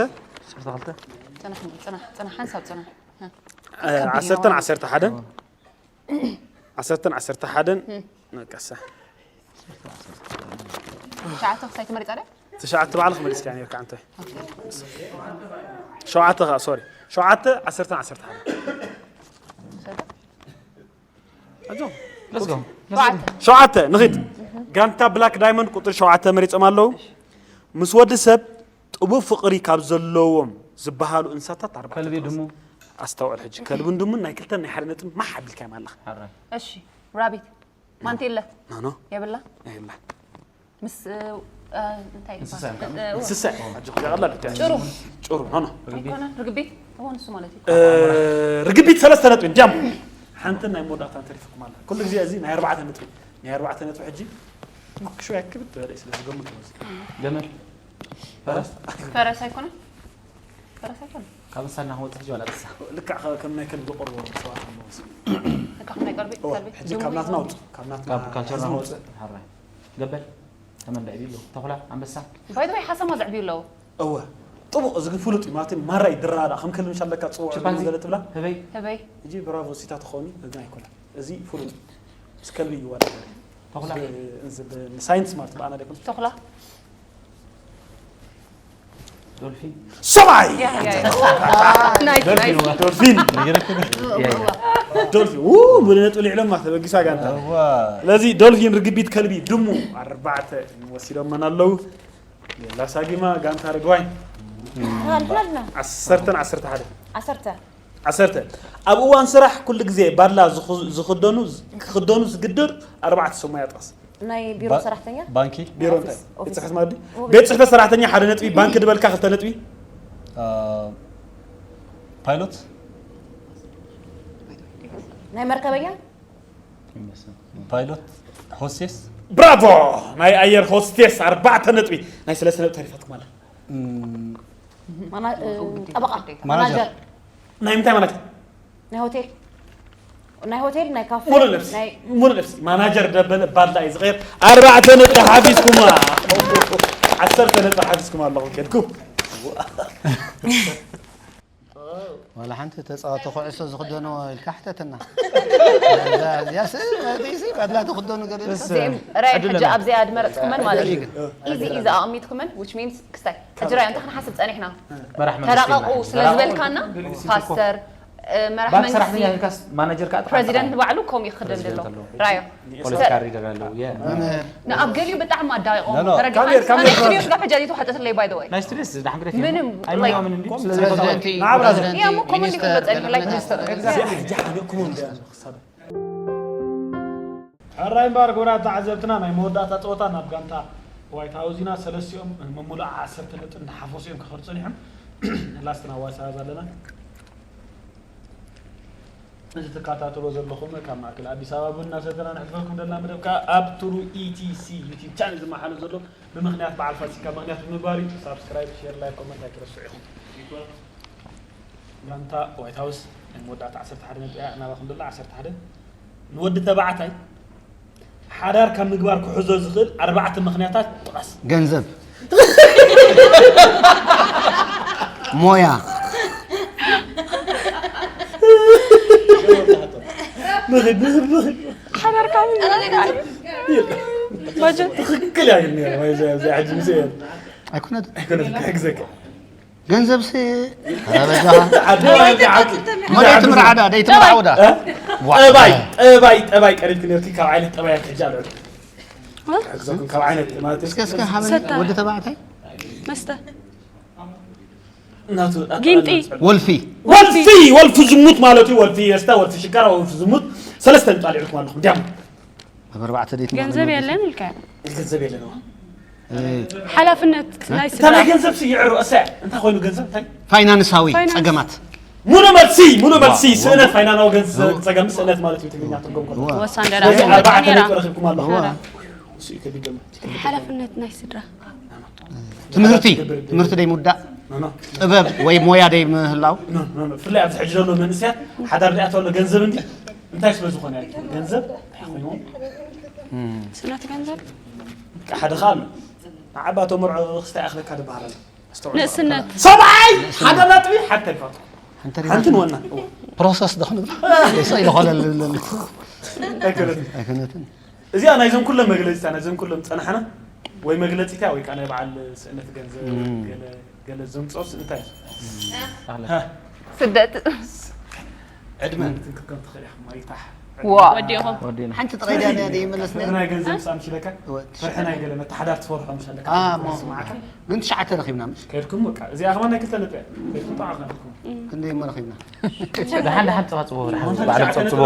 ፅናሕ ፅናሕ ፅናሕ ሓንሳብ ፅናሕ ዓሰርተን ዓሰርተ ሓደን ዓሰርተን ዓሰርተ ሓደን ነቀሳ ትሽዓተ ክሳይ ትመሪፃ ደ ትሽዓተ ባዕልኽ መሊስካ ነርካ ኣንተ ሸውዓተ ከዓ ሶሪ ሸውዓተ ዓሰርተን ዓሰርተ ሓደን ኣጆ Let's go. ሸውዓተ ንኺድ ጋንታ ብላክ ዳይመንድ ቁፅሪ ሸውዓተ መሪፆም ኣለዉ ምስ ወዲ ሰብ ጥቡብ ፍቕሪ ካብ ዘለዎም ዝበሃሉ እንስሳታት ኣርባዕተ ከልቢ ድሙ ኣስተውዕል ሕጂ ከልብን ድሙን ናይ ክልተን ናይ ሓደ ነጥቢ ማሕ ኣቢልካዮም ኣለኻ ሓራይ እሺ ራቢት ማንቴለ ናኖ የብላ የብላ ምስ እ፣ እንታይ እንስሳ ይባል? እ፣ እንስሳ ኣጆ ያላ ጭሩ ጭሩ ናኖ ኣይኮነን ርግቢት እዎ ንሱ ማለት እዩ ርግቢት ሰለስተ ነጥቢ እንዲያም ሓንትን ናይ መወዳእታን ተሪፍኩም ኣላ ኩሉ ግዜ እዚ ናይ ኣርባዕተ ነጥቢ ናይ ኣርባዕተ ነጥቢ ሕጂ ክሽው ያክብት በለ ስለ ዝገምት ነው። ገመል ፈረስ ፈረስ ኣይኮነን? ፈረስ ኣይኮነን? ካብ እንሳና ክወፅእ ሕጂ ዋላ ጥሳ ልክዕ ከም ናይ ከልቢ ቆርቦ ሰባት ኣለዎ። እካ ናይ ቀርቢ እወ፣ ቀርቢ ሕጂ ካብ ናትና ውፅ ካብ ናትና ካብ ካልቸርና ሕዝቢ ውፅእ ሓራይ ገበል ተመን ደዕቢ ኣሎ ተኹላ ኣንበሳ ባይ ዘ ወይ ሓሰማ ዘዕብዩ ኣለዉ። እወ ጥቡቕ እዚ ግን ፍሉጥ እዩ ማለት እዩ። ማራ ይድረራ ደኣ ከም ከልቢ ምሻለካ ፅውዕ ቺምፓንዚ ገለ ትብላ ህበይ ህበይ ሕጂ ብራቮ ሲታ ትኾኒ እዚ ኣይኮነ እዚ ፍሉጥ እዩ። ምስ ከልቢ ይወዳደር እዩ። ተኹላ እዚ ብሳይንስ ማለት ብኣና ደይኮን ተኹላ ዶልፊን ሰማይ ናይስ ናይስ ዶልፊን ዶልፊን ው ሙሉ ነጥቢ ልዕሎማ ተበጊሳ ጋንታ ስለዚ ዶልፊን ርግቢት ከልቢ ድሙ ኣርባዕተ ወሲዶመን ኣለዉ። ሌላ ሳጊማ ጋንታ ርግዋይ ንሕና ኣለና ዓሰርተን ዓሰርተ ሓደ ዓሰርተ ዓሰርተ ኣብ እዋን ስራሕ ኩሉ ግዜ ባድላ ዝኹ- ዝኽደኑ ክኽደኑ ዝግድር ኣርባዕተ ሰሙያ ጥቕስ ናይ ቢሮ ሰራሕተኛ ባንኪ ቢሮ እንታይ ኦፊስ። ቤት ጽሕፈት ማዲ ቤት ጽሕፈት ሰራሕተኛ ሓደ ነጥቢ ባንኪ ድበልካ ክልተ ነጥቢ ፓይሎት ናይ መርከበኛ ፓይሎት ሆስቴስ ብራቮ ናይ ኣየር ሆስቴስ ኣርባዕተ ነጥቢ ናይ ሰለስተ ነጥቢ ተሪፋትኩም ኣላ ም፣ ማና- እ፣ ጠበቃ ማናጀር። ማናጀር ናይ ምንታይ ማለት ናይ ሆቴል ናይ ሆቴል ናይ ካፌ ሙሉ ነፍሲ ናይ ሙሉ ነፍሲ ማናጀር ደበለ ባድላ እዩ ዝቐየር ኣርባዕተ ነጥቢ ሓፊዝኩማ ዓሰርተ ነጥቢ ሓፊዝኩም ኣለኹም ከድኩም ዋላ ሓንቲ ተፃወቲ ኩዕሶ ዝኽደንዎ ኢልካ ሕተትና እዚኣስ ባድላ ትኽደኑ ገለ ኢልካ? እዚኦም ራይ ሕጂ ኣብዚኣ ድመረፅኩመን ማለት እዩ ኢዚ ኢዚ ኣቕሚጥኩመን which means ክስታይ ሕጂ ራዮ እንታይ ክንሓስብ ፀኒሕና መራሕ ተራቐቑ ስለ ዝበልካና ፓስተር እ፣ መራሕ ባንክ ሰራሕተኛ መንግስቲ ኢልካስ ማናጀር ከዓ ጥራሕ ፕረዚደንት ጥራሕ ባዕሉ ከምኡ ይኽደን ዘሎ ራዮ ፖለቲካ ሪደር ኣለዉ የ መምህር ንኣብ ገሊኡ ብጣዕሚ ኣዳይቖም No, no. ተረዲኻ ካሜር፣ ካሜር። ኣነ ስሪዮስ ጋር ሕጃ ይትሓተት ለይ ባይ ወይ ናይ ስትሬስ ዳሕግሬት ምንም ኣይምንዮምን እንዲ like- ስለዚ ፕረዚደንት እያ፣ እሞ ኮመንት ሚኒስተር ይግለጸልኝ፣ like- ሚኒስተር እዚኣ ሕጂ ሓኒቕኩሞ እንደ ክሳብ ሕራይ እምበኣር ክቡራት ተዓዘብትና ናይ መወዳእታ ፀወታ ናብ ጋንታ ዋይት ሃውስ ኢና። ሰለስቲኦም መሙሉእ ዓሰርተ ነጥቢ እንዳሓፈሱ እዮም ክኸዱ ፀኒሖም። ላስትና ዋይት ሃውስ ኣለና። እዚ ትከታተሎ ዘለኹም ካብ ማእከል ኣዲስ ኣበባ ቡና ሰተና ንሕልፈልኩም ዘለና መደብ ከኣ ኣብ ትሩ ኢቲሲ ዩቲብ ቻነል ዝመሓለፍ ዘሎ ብምኽንያት በዓል ፋሲካ ምኽንያት ብምግባር እዩ። ሳብስክራይብ፣ ሼር፣ ላይክ፣ ኮመንት ኣይትረስዑ ኢኹም። ጋንታ ዋይት ሃውስ ናይ መወዳእታ ዓሰርተ ሓደ ነጥቢ እያ ናባኹም ደላ ዓሰርተ ሓደ ንወዲ ተባዕታይ ሓዳር ካብ ምግባር ክሕዞ ዝኽእል ኣርባዕተ ምኽንያታት ጥቐስ። ገንዘብ ሞያ ንኽድ ንኽድ ንኽድ ሓዳርካ ባጀት ትኽክል እያ ግን ነይራ ወይ ዘ- ዘ- ሕጂ ምስ እየ ኣይኮነት ኣይኮነት ክሕግዘካ ገንዘብ ሲ ረበጃ ዓዲ ዓዲ መደይ ትምርዓዳ ደይ ትምርዓውዳ ጠባይ ጠባይ ጠባይ ቀሪብክ ነርኪ ካብ ዓይነት ጠባይ ክትሕጂ ኣለዑ ክሕግዘኩም ካብ ዓይነት ማለት እስከ እስከ ሓበን ሰታ። ወዲ ተባዕታይ መስተ እናቱ ጊንጢ። ወልፊ ወልፊ ወልፊ ዝሙት ማለት እዩ። ወልፊ የስታ ወልፊ ሽካራ ወልፊ ዝሙት ሰለስተ ንጣል ይልኩም ኣለኹም ዲያም ኣብ ኣርባዕተ ደይት ገንዘብ የለን ኢልካ ገንዘብ የለንዋ ሓላፍነት ናይ እታ ስድራ ናይ ገንዘብ ሲ ይዕሮ እሳ እንታይ ኮይኑ ገንዘብ እንታይ ፋይናንሳዊ ፋይናንስ። ፀገማት ሙሉ መልሲ ሙሉ መልሲ ስእነት ፋይናናዊ ገንዘብ ጸገም ስእነት ማለት እዩ ትግርኛ ትርጉም ከሎ ዋ። ወሳን ደራ ስለዚህ ኣርባዕተ ነራ ነጥቢ ረኺብኩም ኣለኹም ዋ። እሱ እዩ ከቢድ ገመት ሓላፍነት ናይ ስድራ ትምህርቲ ትምህርቲ ደይ ምውዳእ ኖ ኖ ጥበብ ወይ ሞያ ደይ ምህላው ኖ ኖ ኖ ብፍላይ ኣብዚ ሕጂ ዘሎ መንእስያት ሓዳር ሪኣ ተሎ ገንዘብ እንዲ እንታይ ስለ ዝኾነ ያለ ገንዘብ እንታይ ኮይኑ ስእነት ገንዘብ ሓደ ኻል ንዓባቶ መርዖ ክስታይ ኣኽለካ ዝበሃል ኣሎ ኣስተውዕል። ንእስነት ሰብኣይ ሓደ ነጥቢ ሓንቲ ይፋቱ ሓንቲ ሓንቲ ንወና ፕሮሰስ ዶ ክንብል ሰ ኢለ ኮለል ዝብለሉ ኣይኮነትን ኣይኮነትን እዚኣ ናይዞም ኩሎም መግለፂታ ናይዞም ኩሎም ፀናሕና ወይ መግለፂታ ወይ ከዓ ናይ በዓል ስእነት ገንዘብ እም። ገለ- ገለ ዘምፅኦስ እንታይ እዩ? ስደት ዕድመ ክትክከም ትኽእል ኢኻ ማይታሕ ዋ ወዲኹም ወዲና ሓንቲ ጥራይ ድያ ናይ ይመለስ ነይሩ ናይ ገንዘብ ሳምሽለካ እወ። ፍርሒ ናይ ገለ መተሓዳር ትፈርሖ ምሻለካ ኣሞ ስማዕካ ግን ትሽዓተ ረኺብና ምሽ ከድኩም በቃ እዚኣ ከማን ናይ ክልተ ነጥቢ እያ ከድኩም ጠዓኻ ከድኩም ክንደይ እሞ ረኺብና ደሓን ደሓን ፀባፅቦ ደሓን ባዕሎም ፀብፅቦ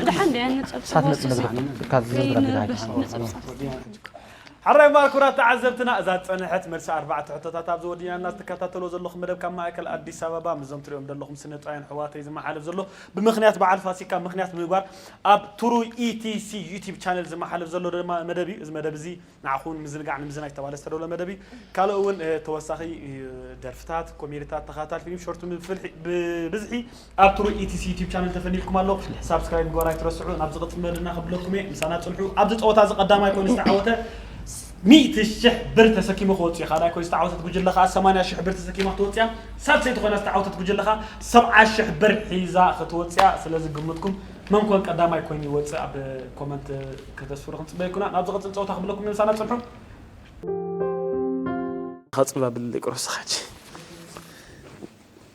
ደሓን ደያ ንፀብፅቦ ሳት ነፅብ ነግረኩም ካብ ዝነግረኩም ነፀብፅቦ ሓራይ ማር ክቡራት ተዓዘብትና፣ እዛ ዝጸንሐት መልሲ ኣርባዕተ ሕቶታት ኣብዚ ወዲና እና ትከታተልዎ ዘለኹም መደብ ካብ ማእከል ኣዲስ ኣበባ ምስዞም ትሪኦም ዘለኹም ስነጥበባውያን ኣሕዋተይ ዝመሓለፍ ዘሎ ብምኽንያት በዓል ፋሲካ ምኽንያት ብምግባር ኣብ ትሩይ ኢቲሲ ዩቲብ ቻነል ዝመሓለፍ ዘሎ ድማ መደብ እዩ። እዚ መደብ እዚ ንዓኹም ንምዝንጋዕ ንምዝናይ ዝተባህለ ዝተዳለወ መደብ እዩ። ካልእ እውን፣ እ፣ ተወሳኺ፣ እ፣ ደርፍታት፣ ኮሜድታት፣ ተኸታታሊ ፊልም፣ ሾርት ፊልም ብፍልሒ፣ ብብዝሒ ኣብ ትሩይ ኢቲሲ ዩቲብ ቻነል ተፈኒልኩም ኣሎ። ሳብስክራይብ ምግባር ኣይትረስዑ። ናብ ዝቕጽል መደብና ከብለኩም እየ። ምሳና ጽንሑ። ኣብዚ ጸወታ እዚ ቀዳማይ ኮይኑ ዝተዓወተ ሚእቲ ሽሕ ብር ተሰኪሙ ክወጽእ እዩ። ካልኣይ ኮይኑ ዝተዓወተት ጉጅለ ከኣ ሰማንያ ሽሕ ብር ተሰኪማ ክትወጽእ እያ። ሳልሰይቲ ኮይና ዝተዓወተት ጉጅለ ከኣ ሰብዓ ሽሕ ብር ሒዛ ክትወጽእ እያ። ስለዚ ግምትኩም መን ኮን ቀዳማይ ኮይኑ ይወጽእ ኣብ ኮመንት ከተስፍሩ ክንጽበየኩም ኢና። ናብ ዝቕጽል ጸወታ ክብለኩም ምሳና ጽንሑ። ከጽባ ብል ቁርስ ኻች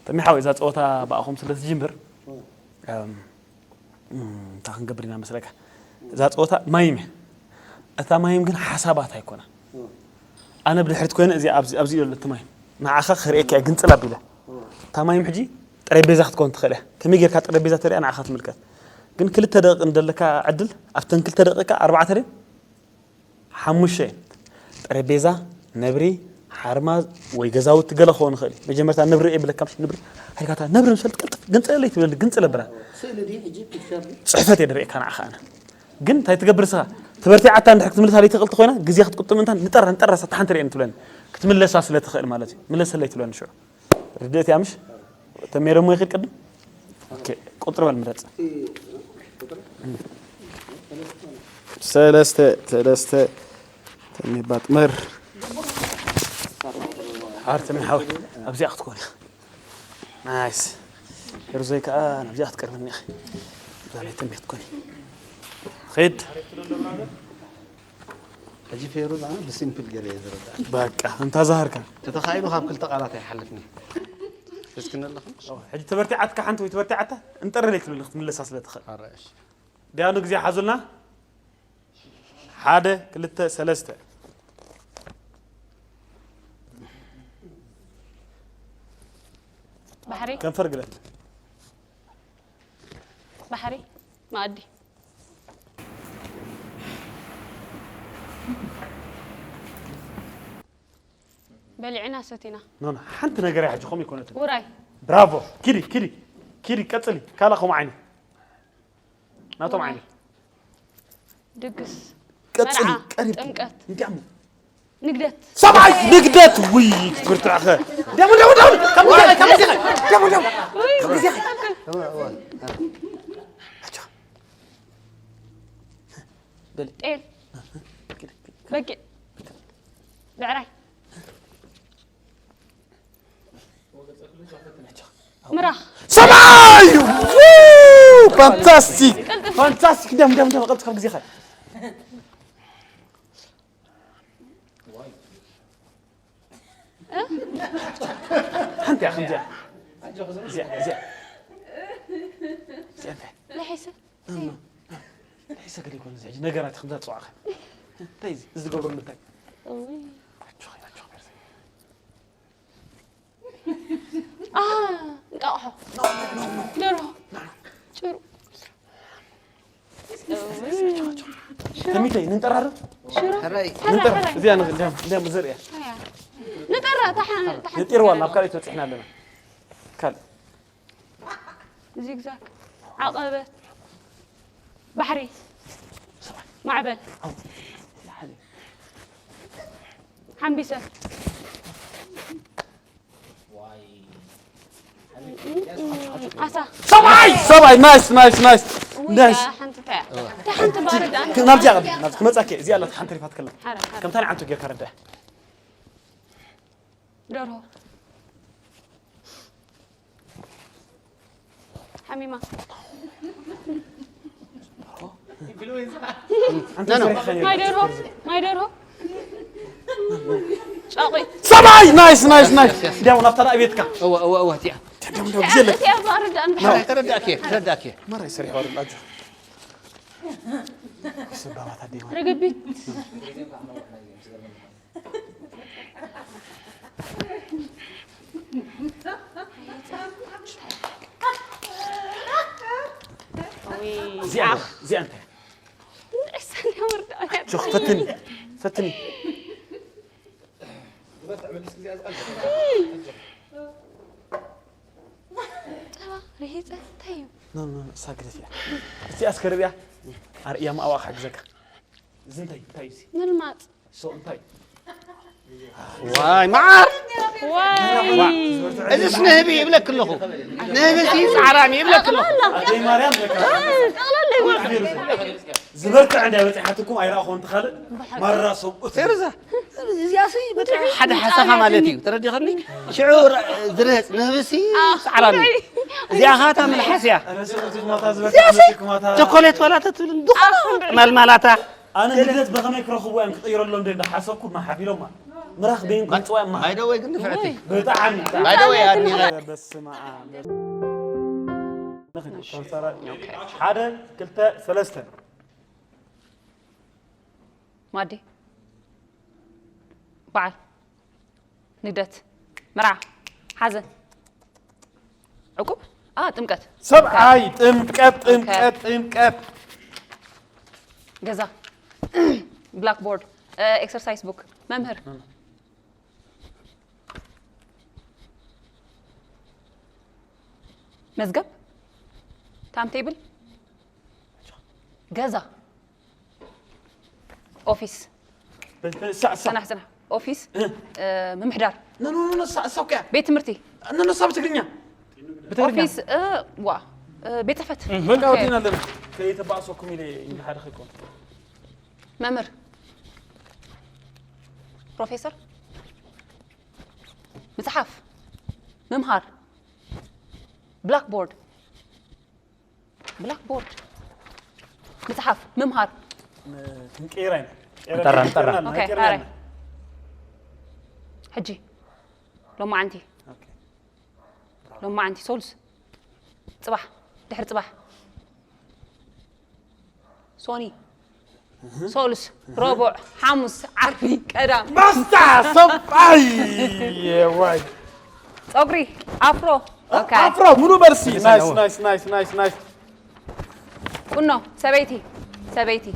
ተሚሓው እዛ ጸወታ ብኣኹም ስለ ዝጅምር፣ እም፣ እም፣ እንታይ ክንገብር ኢና መስለካ? እዛ ጸወታ ማይም እያ። እታ ማይም ግን ሓሳባት ኣይኮና። ኣነ ብድሕሪት ኮይነ እዚ ኣብዚ፣ ኣብዚ ዘሎ እቲ ማይም ንዓኻ ክርእየካ እየ ግንጽል ኣቢለ። እታ ማይም ሕጂ ጠረጴዛ ክትከውን ትኽእል እያ። ከመይ ጌርካ ጠረጴዛ ተርእያ ንዓኻ ትምልከት። ግን ክልተ ደቂቕ እንደለካ ዕድል፣ ኣብተን ክልተ ደቂቃ ኣርባዕተ ድየን? ሓሙሽተ እየን። ጠረጴዛ፣ ነብሪ፣ ሓርማዝ ወይ ገዛውቲ ገለ ክኸውን ይኽእል እዩ። መጀመርታ ነብሪ እየ ብለካ፣ ምሽ ነብሪ፣ ሃይካታ ነብሪ ምስ በልት ቅልጥፍ፣ ግንጽለለይ ትብለኒ፣ ግንጽለ ብራ። ስእሊ ድዩ ሕጂ ፒክቸር ድዩ? ጽሕፈት እየ ደርእየካ ንዓኻ ኣነ። ግን እንታይ ትገብር ንስኻ? ተበርቲዓታ እንድሕር ክትምልሳ ለይትኽእል ተኾይና፣ ግዜ ክትቁጥብ እንታ ንጠራ፣ ንጠራ፣ ሳታ ሓንቲ ርእየኒ ትብለኒ። ክትምለሳ ስለ ትኽእል ማለት እዩ። ምለሰለይ ትብለኒ ሽዑ። ርድእት እያ ምሽ? ተሜረ እሞ ይኽእል ቅድም? ኦኬ፣ ቁጽሪ በል ምረጽ። ሰለስተ፣ ሰለስተ፣ ተሜ ባጥመር። ሓርቲ ምን ሓወይ፣ ኣብዚኣ ክትኮን እያ። ናይስ። ሩዘይ ከኣ ናብዚኣ ክትቀርበኒ እያ። እዛ ናይ ተሜ ክትኮን እያ። ኺድ። ሕጂ ፌሩ ደኣ ብሲምፕል ገለ እየ ዝርዳእ። በቃ፣ እንታ ዛህርካ። ተተኻኢሉ ካብ ክልተ ቃላት ኣይሓልፍን። እስኪ ንለኹም። ሕጂ ተበርቲዓትካ ሓንቲ ወይ ተበርቲዓታ እንጠረለይ ትብል ክትምለሳ ስለ ትኽእል። ኣረ፣ እሺ። ዲያኑ ግዜ ሓዙልና። ሓደ፣ ክልተ፣ ሰለስተ። ባሕሪ። ከንፈር ግለት። ባሕሪ። መኣዲ። በሊዕና ሰቲና። ኖ፣ ኖ፣ ሓንቲ ነገር እያ ሕጂ ከምኡ ይኮነትን። ውራይ። ብራቮ። ኪዲ፣ ኪዲ፣ ኪዲ፣ ቀጽሊ። ካልእ ከምኡ ዓይነት። ናቶም ውራይ። ዓይነት። ድግስ። ቀጽሊ፣ መርዓ፣ ቀሪብኪ። ጥምቀት። እንዲያም። ንግደት። ሰብኣይ ንግደት። ውይ፣ ክትብርትዕኸ። ደሙ፣ ደሙ፣ ደሙ። ከም ግዜኸ፣ ከም ግዜኸ። ደሙ፣ ደሙ። ውይ፣ ከም ግዜኸ። ትኽክል። ኣቻ። በሊ። ጤል። ኪዲ፣ ኪዲ። በጊዕ። ብዕራይ። ምራኽ። ሰማይ! ው! ፋንታስቲክ! ቅልጥፍ። ፋንታስቲክ! ደም፣ ደም፣ ደም፣ ቅልጥፍ፣ ካብ ግዜኻ። እ? ሓንቲ እያ፣ ከምዚኣ። እዚኣ፣ እዚኣ። እዚኣ እንታይ? ለሒሰ። ሒሰ ገለ ይኮን እዚ ሕጂ ነገራት ከምዛ ጽዋዕኸ። እንታይ እዚ? እዚ ዝገብሮ ምንታይ? እውይ። ኣጆኺ፣ ኣጆኺ ቤርሳይ። ኣ፣ እንቃቑሖ። ደርሆ። ጭሩ። ተሚተይ፣ ንንጠራርብ? ሽሮ። ሕራይ። ሕራይ፣ ንንጠር-፣ ሕራይ። እዚኣ ን-፣ እንዲያም፣ እንዲያም ዘርእያ። ኣያ። ንጠራ፣ ተሓ-፣ ተሓ-፣ ነጢርዋ፣ ናብ ካልእ ተበጺሕና ኣለና። ካልእ። ዚግዛግ፣ ዓቐበት፣ ባሕሪ፣ ማዕበል፣ ሓምቢሰ፣ ዓሳ። ሰብኣይ! ሰብኣይ! ናይስ፣ ናይስ፣ ናይስ። ውይ፣ ናይስ። ሓንቲ እንታይ እያ? እታ ሓንቲ ባርድ ኣንተ ናብዚኣ ቅድም፣ ናብዚ ክመጻ እየ። እዚኣ ኣላ፣ ሓንቲ ተሪፋት ከላ። ሓረ፣ ሓረ። ከምታ ንዓንቱ ጌርካ ረዳእ። ደርሆ። ሓሚማ። ኖ፣ ኖ። ማይ ደርሆ፣ ማይ ደርሆ። ጫቑ። ሰብኣይ! ናይስ፣ ናይስ፣ ናይስ። የስ፣ የስ። እንዲያው ናብታ ደኣ ቤትካ። እወ፣ እወ፣ እወ፣ እቲኣ። እንዲያው፣ እንዲያው፣ ግዜ ኣለካ። እቲኣ ባርድ ኣንተ። ማራይ ተረዳእኪ፣ ተረዳእኪ። ማራይ ሰሪሕ ወርድ ኣጆ። ሰባባት ኣዴ ማራ። ርግቢት። እዚኣ፣ እዚኣ እንታይ? ንእሰን ወርዳ። ጆኽ፣ ፈትኒ፣ ፈትኒ። ጸባ ርሂጸ እንታይ እዩ? ኖ፣ ኖ፣ ኖ፣ እሳ ግደፍያ። እስቲ ኣስከርብያ። ኣርእያ ማእዋ ክሕግዘካ። እዚ እንታይ፣ እንታይ እዩ እዚ? ምልማጽ። ሶ እንታይ? ዋይ፣ መዓር! ዋይ! እዚስ ንህቢ ይብለክ ኣለኹ። ንህቢ ሲ ጻዕራም ይብለክ ኣለኹ። ኣደይ ማርያም ለካ። ጠቕላላ ይወርድ። ዝበርትዕ እንዳ በጺሓትኩም ኣይረኣኹን ትኻልእ። ማራ ሰብኡት። ቴርዛ፣ እዚኣሲ ብጣዕሚ ሓደ ሓሳኻ ማለት እዩ። ተረዲኸኒ? ሽዑ ረ-፣ ዝርህጽ ንህብሲ ጻዕራም እዩ። እዚኣ ኻታ መልሓስ እያ። ቸኮሌት ዋላ ተትብል፣ ዝኾነ መልማላታ። ኣነ ልደት ብኸመይ ክረኽቡ እዮም ክቕይረሎም እንደ እንዳሓሰብኩ ማሓቢሎም ማለት። ምራኽ በይን ክምፅዋ እዮም ማለት። ባይደወይ ግን ንፍዕቲ። ብጣዕሚ። ባይደወይ ኣድኒቐ። በስመ ኣብ። ሓደ፣ ክልተ፣ ሰለስተ። ማዲ። በዓል። ንግደት። መርዓ። ሓዘን። ዕቁብ። ኣ፣ ጥምቀት። ሰብኣይ፣ ጥምቀት፣ ጥምቀት፣ ኦኬ። ጥምቀት። ገዛ። ብላክቦርድ። እ፣ ኤክሰርሳይስ ቡክ። መምህር። መምህር። መዝገብ። ታይም ቴብል። ገዛ። ኦፊስ። ብ-፣ ብ-፣ ሳ-፣ ሳ-፣ ጽናሕ፣ ጽናሕ። ኦፊስ። እ። እ፣ ምምሕዳር። ኖ፣ ኖ፣ ኖ፣ ኖ፣ ሳ-፣ ሳ-፣ ኦኬ። ቤት ትምህርቲ። ኖ፣ ኖ፣ ሳ-፣ ብትግርኛ። ብትግርኛ። ኦፊስ፣ እ፣ ዋ፣ እ፣ ቤት ጽሕፈት። እ፣ በቃ ኦኬ። ወዲና ኣለና። ከይተባእሰኩም ኢለ ይንሓድኸኩም። መምህር። ፕሮፌሰር። ምጽሓፍ። ምምሃር። ብላክቦርድ። ብላክቦርድ። ምጽሓፍ። ምምሃር። ን-፣ ክንቀይራ ኢና። ቀይራ ንጠራ፣ ንጠራ። ንጠራ፣ ኦኬ፣ ቀይርና ሃረ። ኢና። ሕጂ። ሎማዓንቲ። ኦኬ። ሎማዓንቲ። ሶሉስ። ጽባሕ። ድሕሪ ጽባሕ። ሶኒ። ሶሉስ። ረቡዕ። ሓሙስ። ዓርቢ። ቀዳም። ማስታ ሰብኣይ። ዋይ። ጸጉሪ። ኣፍሮ። ኦኬ። ኣፍሮ፣ ሙሉ መልሲ። መለሰ ናይስ፣ ነው። ናይስ፣ ናይስ፣ ናይስ፣ ናይስ። ቁኖ። ሰበይቲ። ሰበይቲ።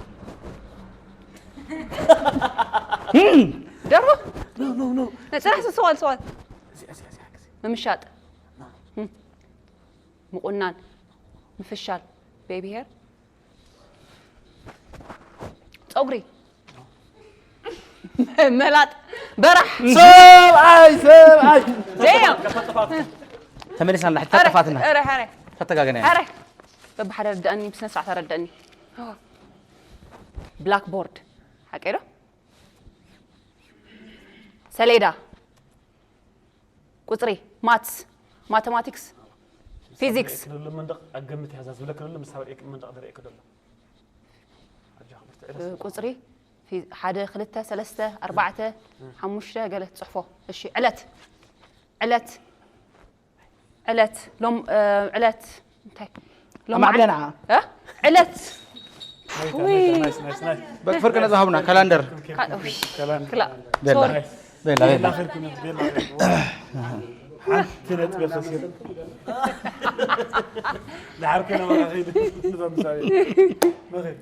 ደርሆ። ኖ፣ ኖ፣ ኖ። ጽናሕ፣ ሰዋል፣ ሰዋል። እዚኣ፣ እዚኣ፣ እዚኣ፣ እዚኣ። ምምሻጥ። ኖ። ምቁናን። ምፍሻል። ቤቢ ሄር። ጸጉሪ። መላጥ። በራሕ። ሰብኣይ፣ ሰብኣይ። ደያም። ተመሊስና፣ ሕጂ ኧረ፣ ተጠፋትና። ኧረ፣ ኧረ። ተተጋገና። ኧረ። በብሓደ ኣረድኣኒ፣ ብስነ ስርዓት ኣረድኣኒ። ብላክቦርድ። ሓቀይ ዶ? ሰሌዳ። ቁጽሪ፣ ማትስ፣ ማተማቲክስ፣ ፊዚክስ። ዝብለክ ዘሎ መንደቕ ኣገምት ያዛ ዝብለክ ዘሎ ምሳብ ርኤክ መንደቕ ዝርኤክ ዘሎ። ኣጆኻ በርትዕ፣ እ፣ ደስ ቁጽሪ፣ ፊ-፣ ሓደ፣ ክልተ፣ ሰለስተ፣ ኣርባዕተ፣ እ። ሓሙሽተ፣ ገለ ትጽሕፎ። እሺ፣ ዕለት፣ ዕለት፣ ዕለት፣ ሎም-፣ እ፣ ዕለት፣ እንታይ? ሎም ኣማዕድና። እ? ዕለት። ናይታ፣ ውይ። ናይታ፣ ናይስ፣ ናይስ፣ ናይስ። በቃ ፍርቂ ነጻ ሃቡና፣ ካላንደር። ካ-፣ ውይ። ካላንደር። ክላ-፣ ቤላ። ሶሪ። ቤላ፣ ቤላ። ቤላ፣ ቤላ። ሓንቲ ነጥቢ ከሲሩ። ዝሓርኩ ነበረ፣ ከይዱ፣ ንዞም ምሳሌ። መኸ-፣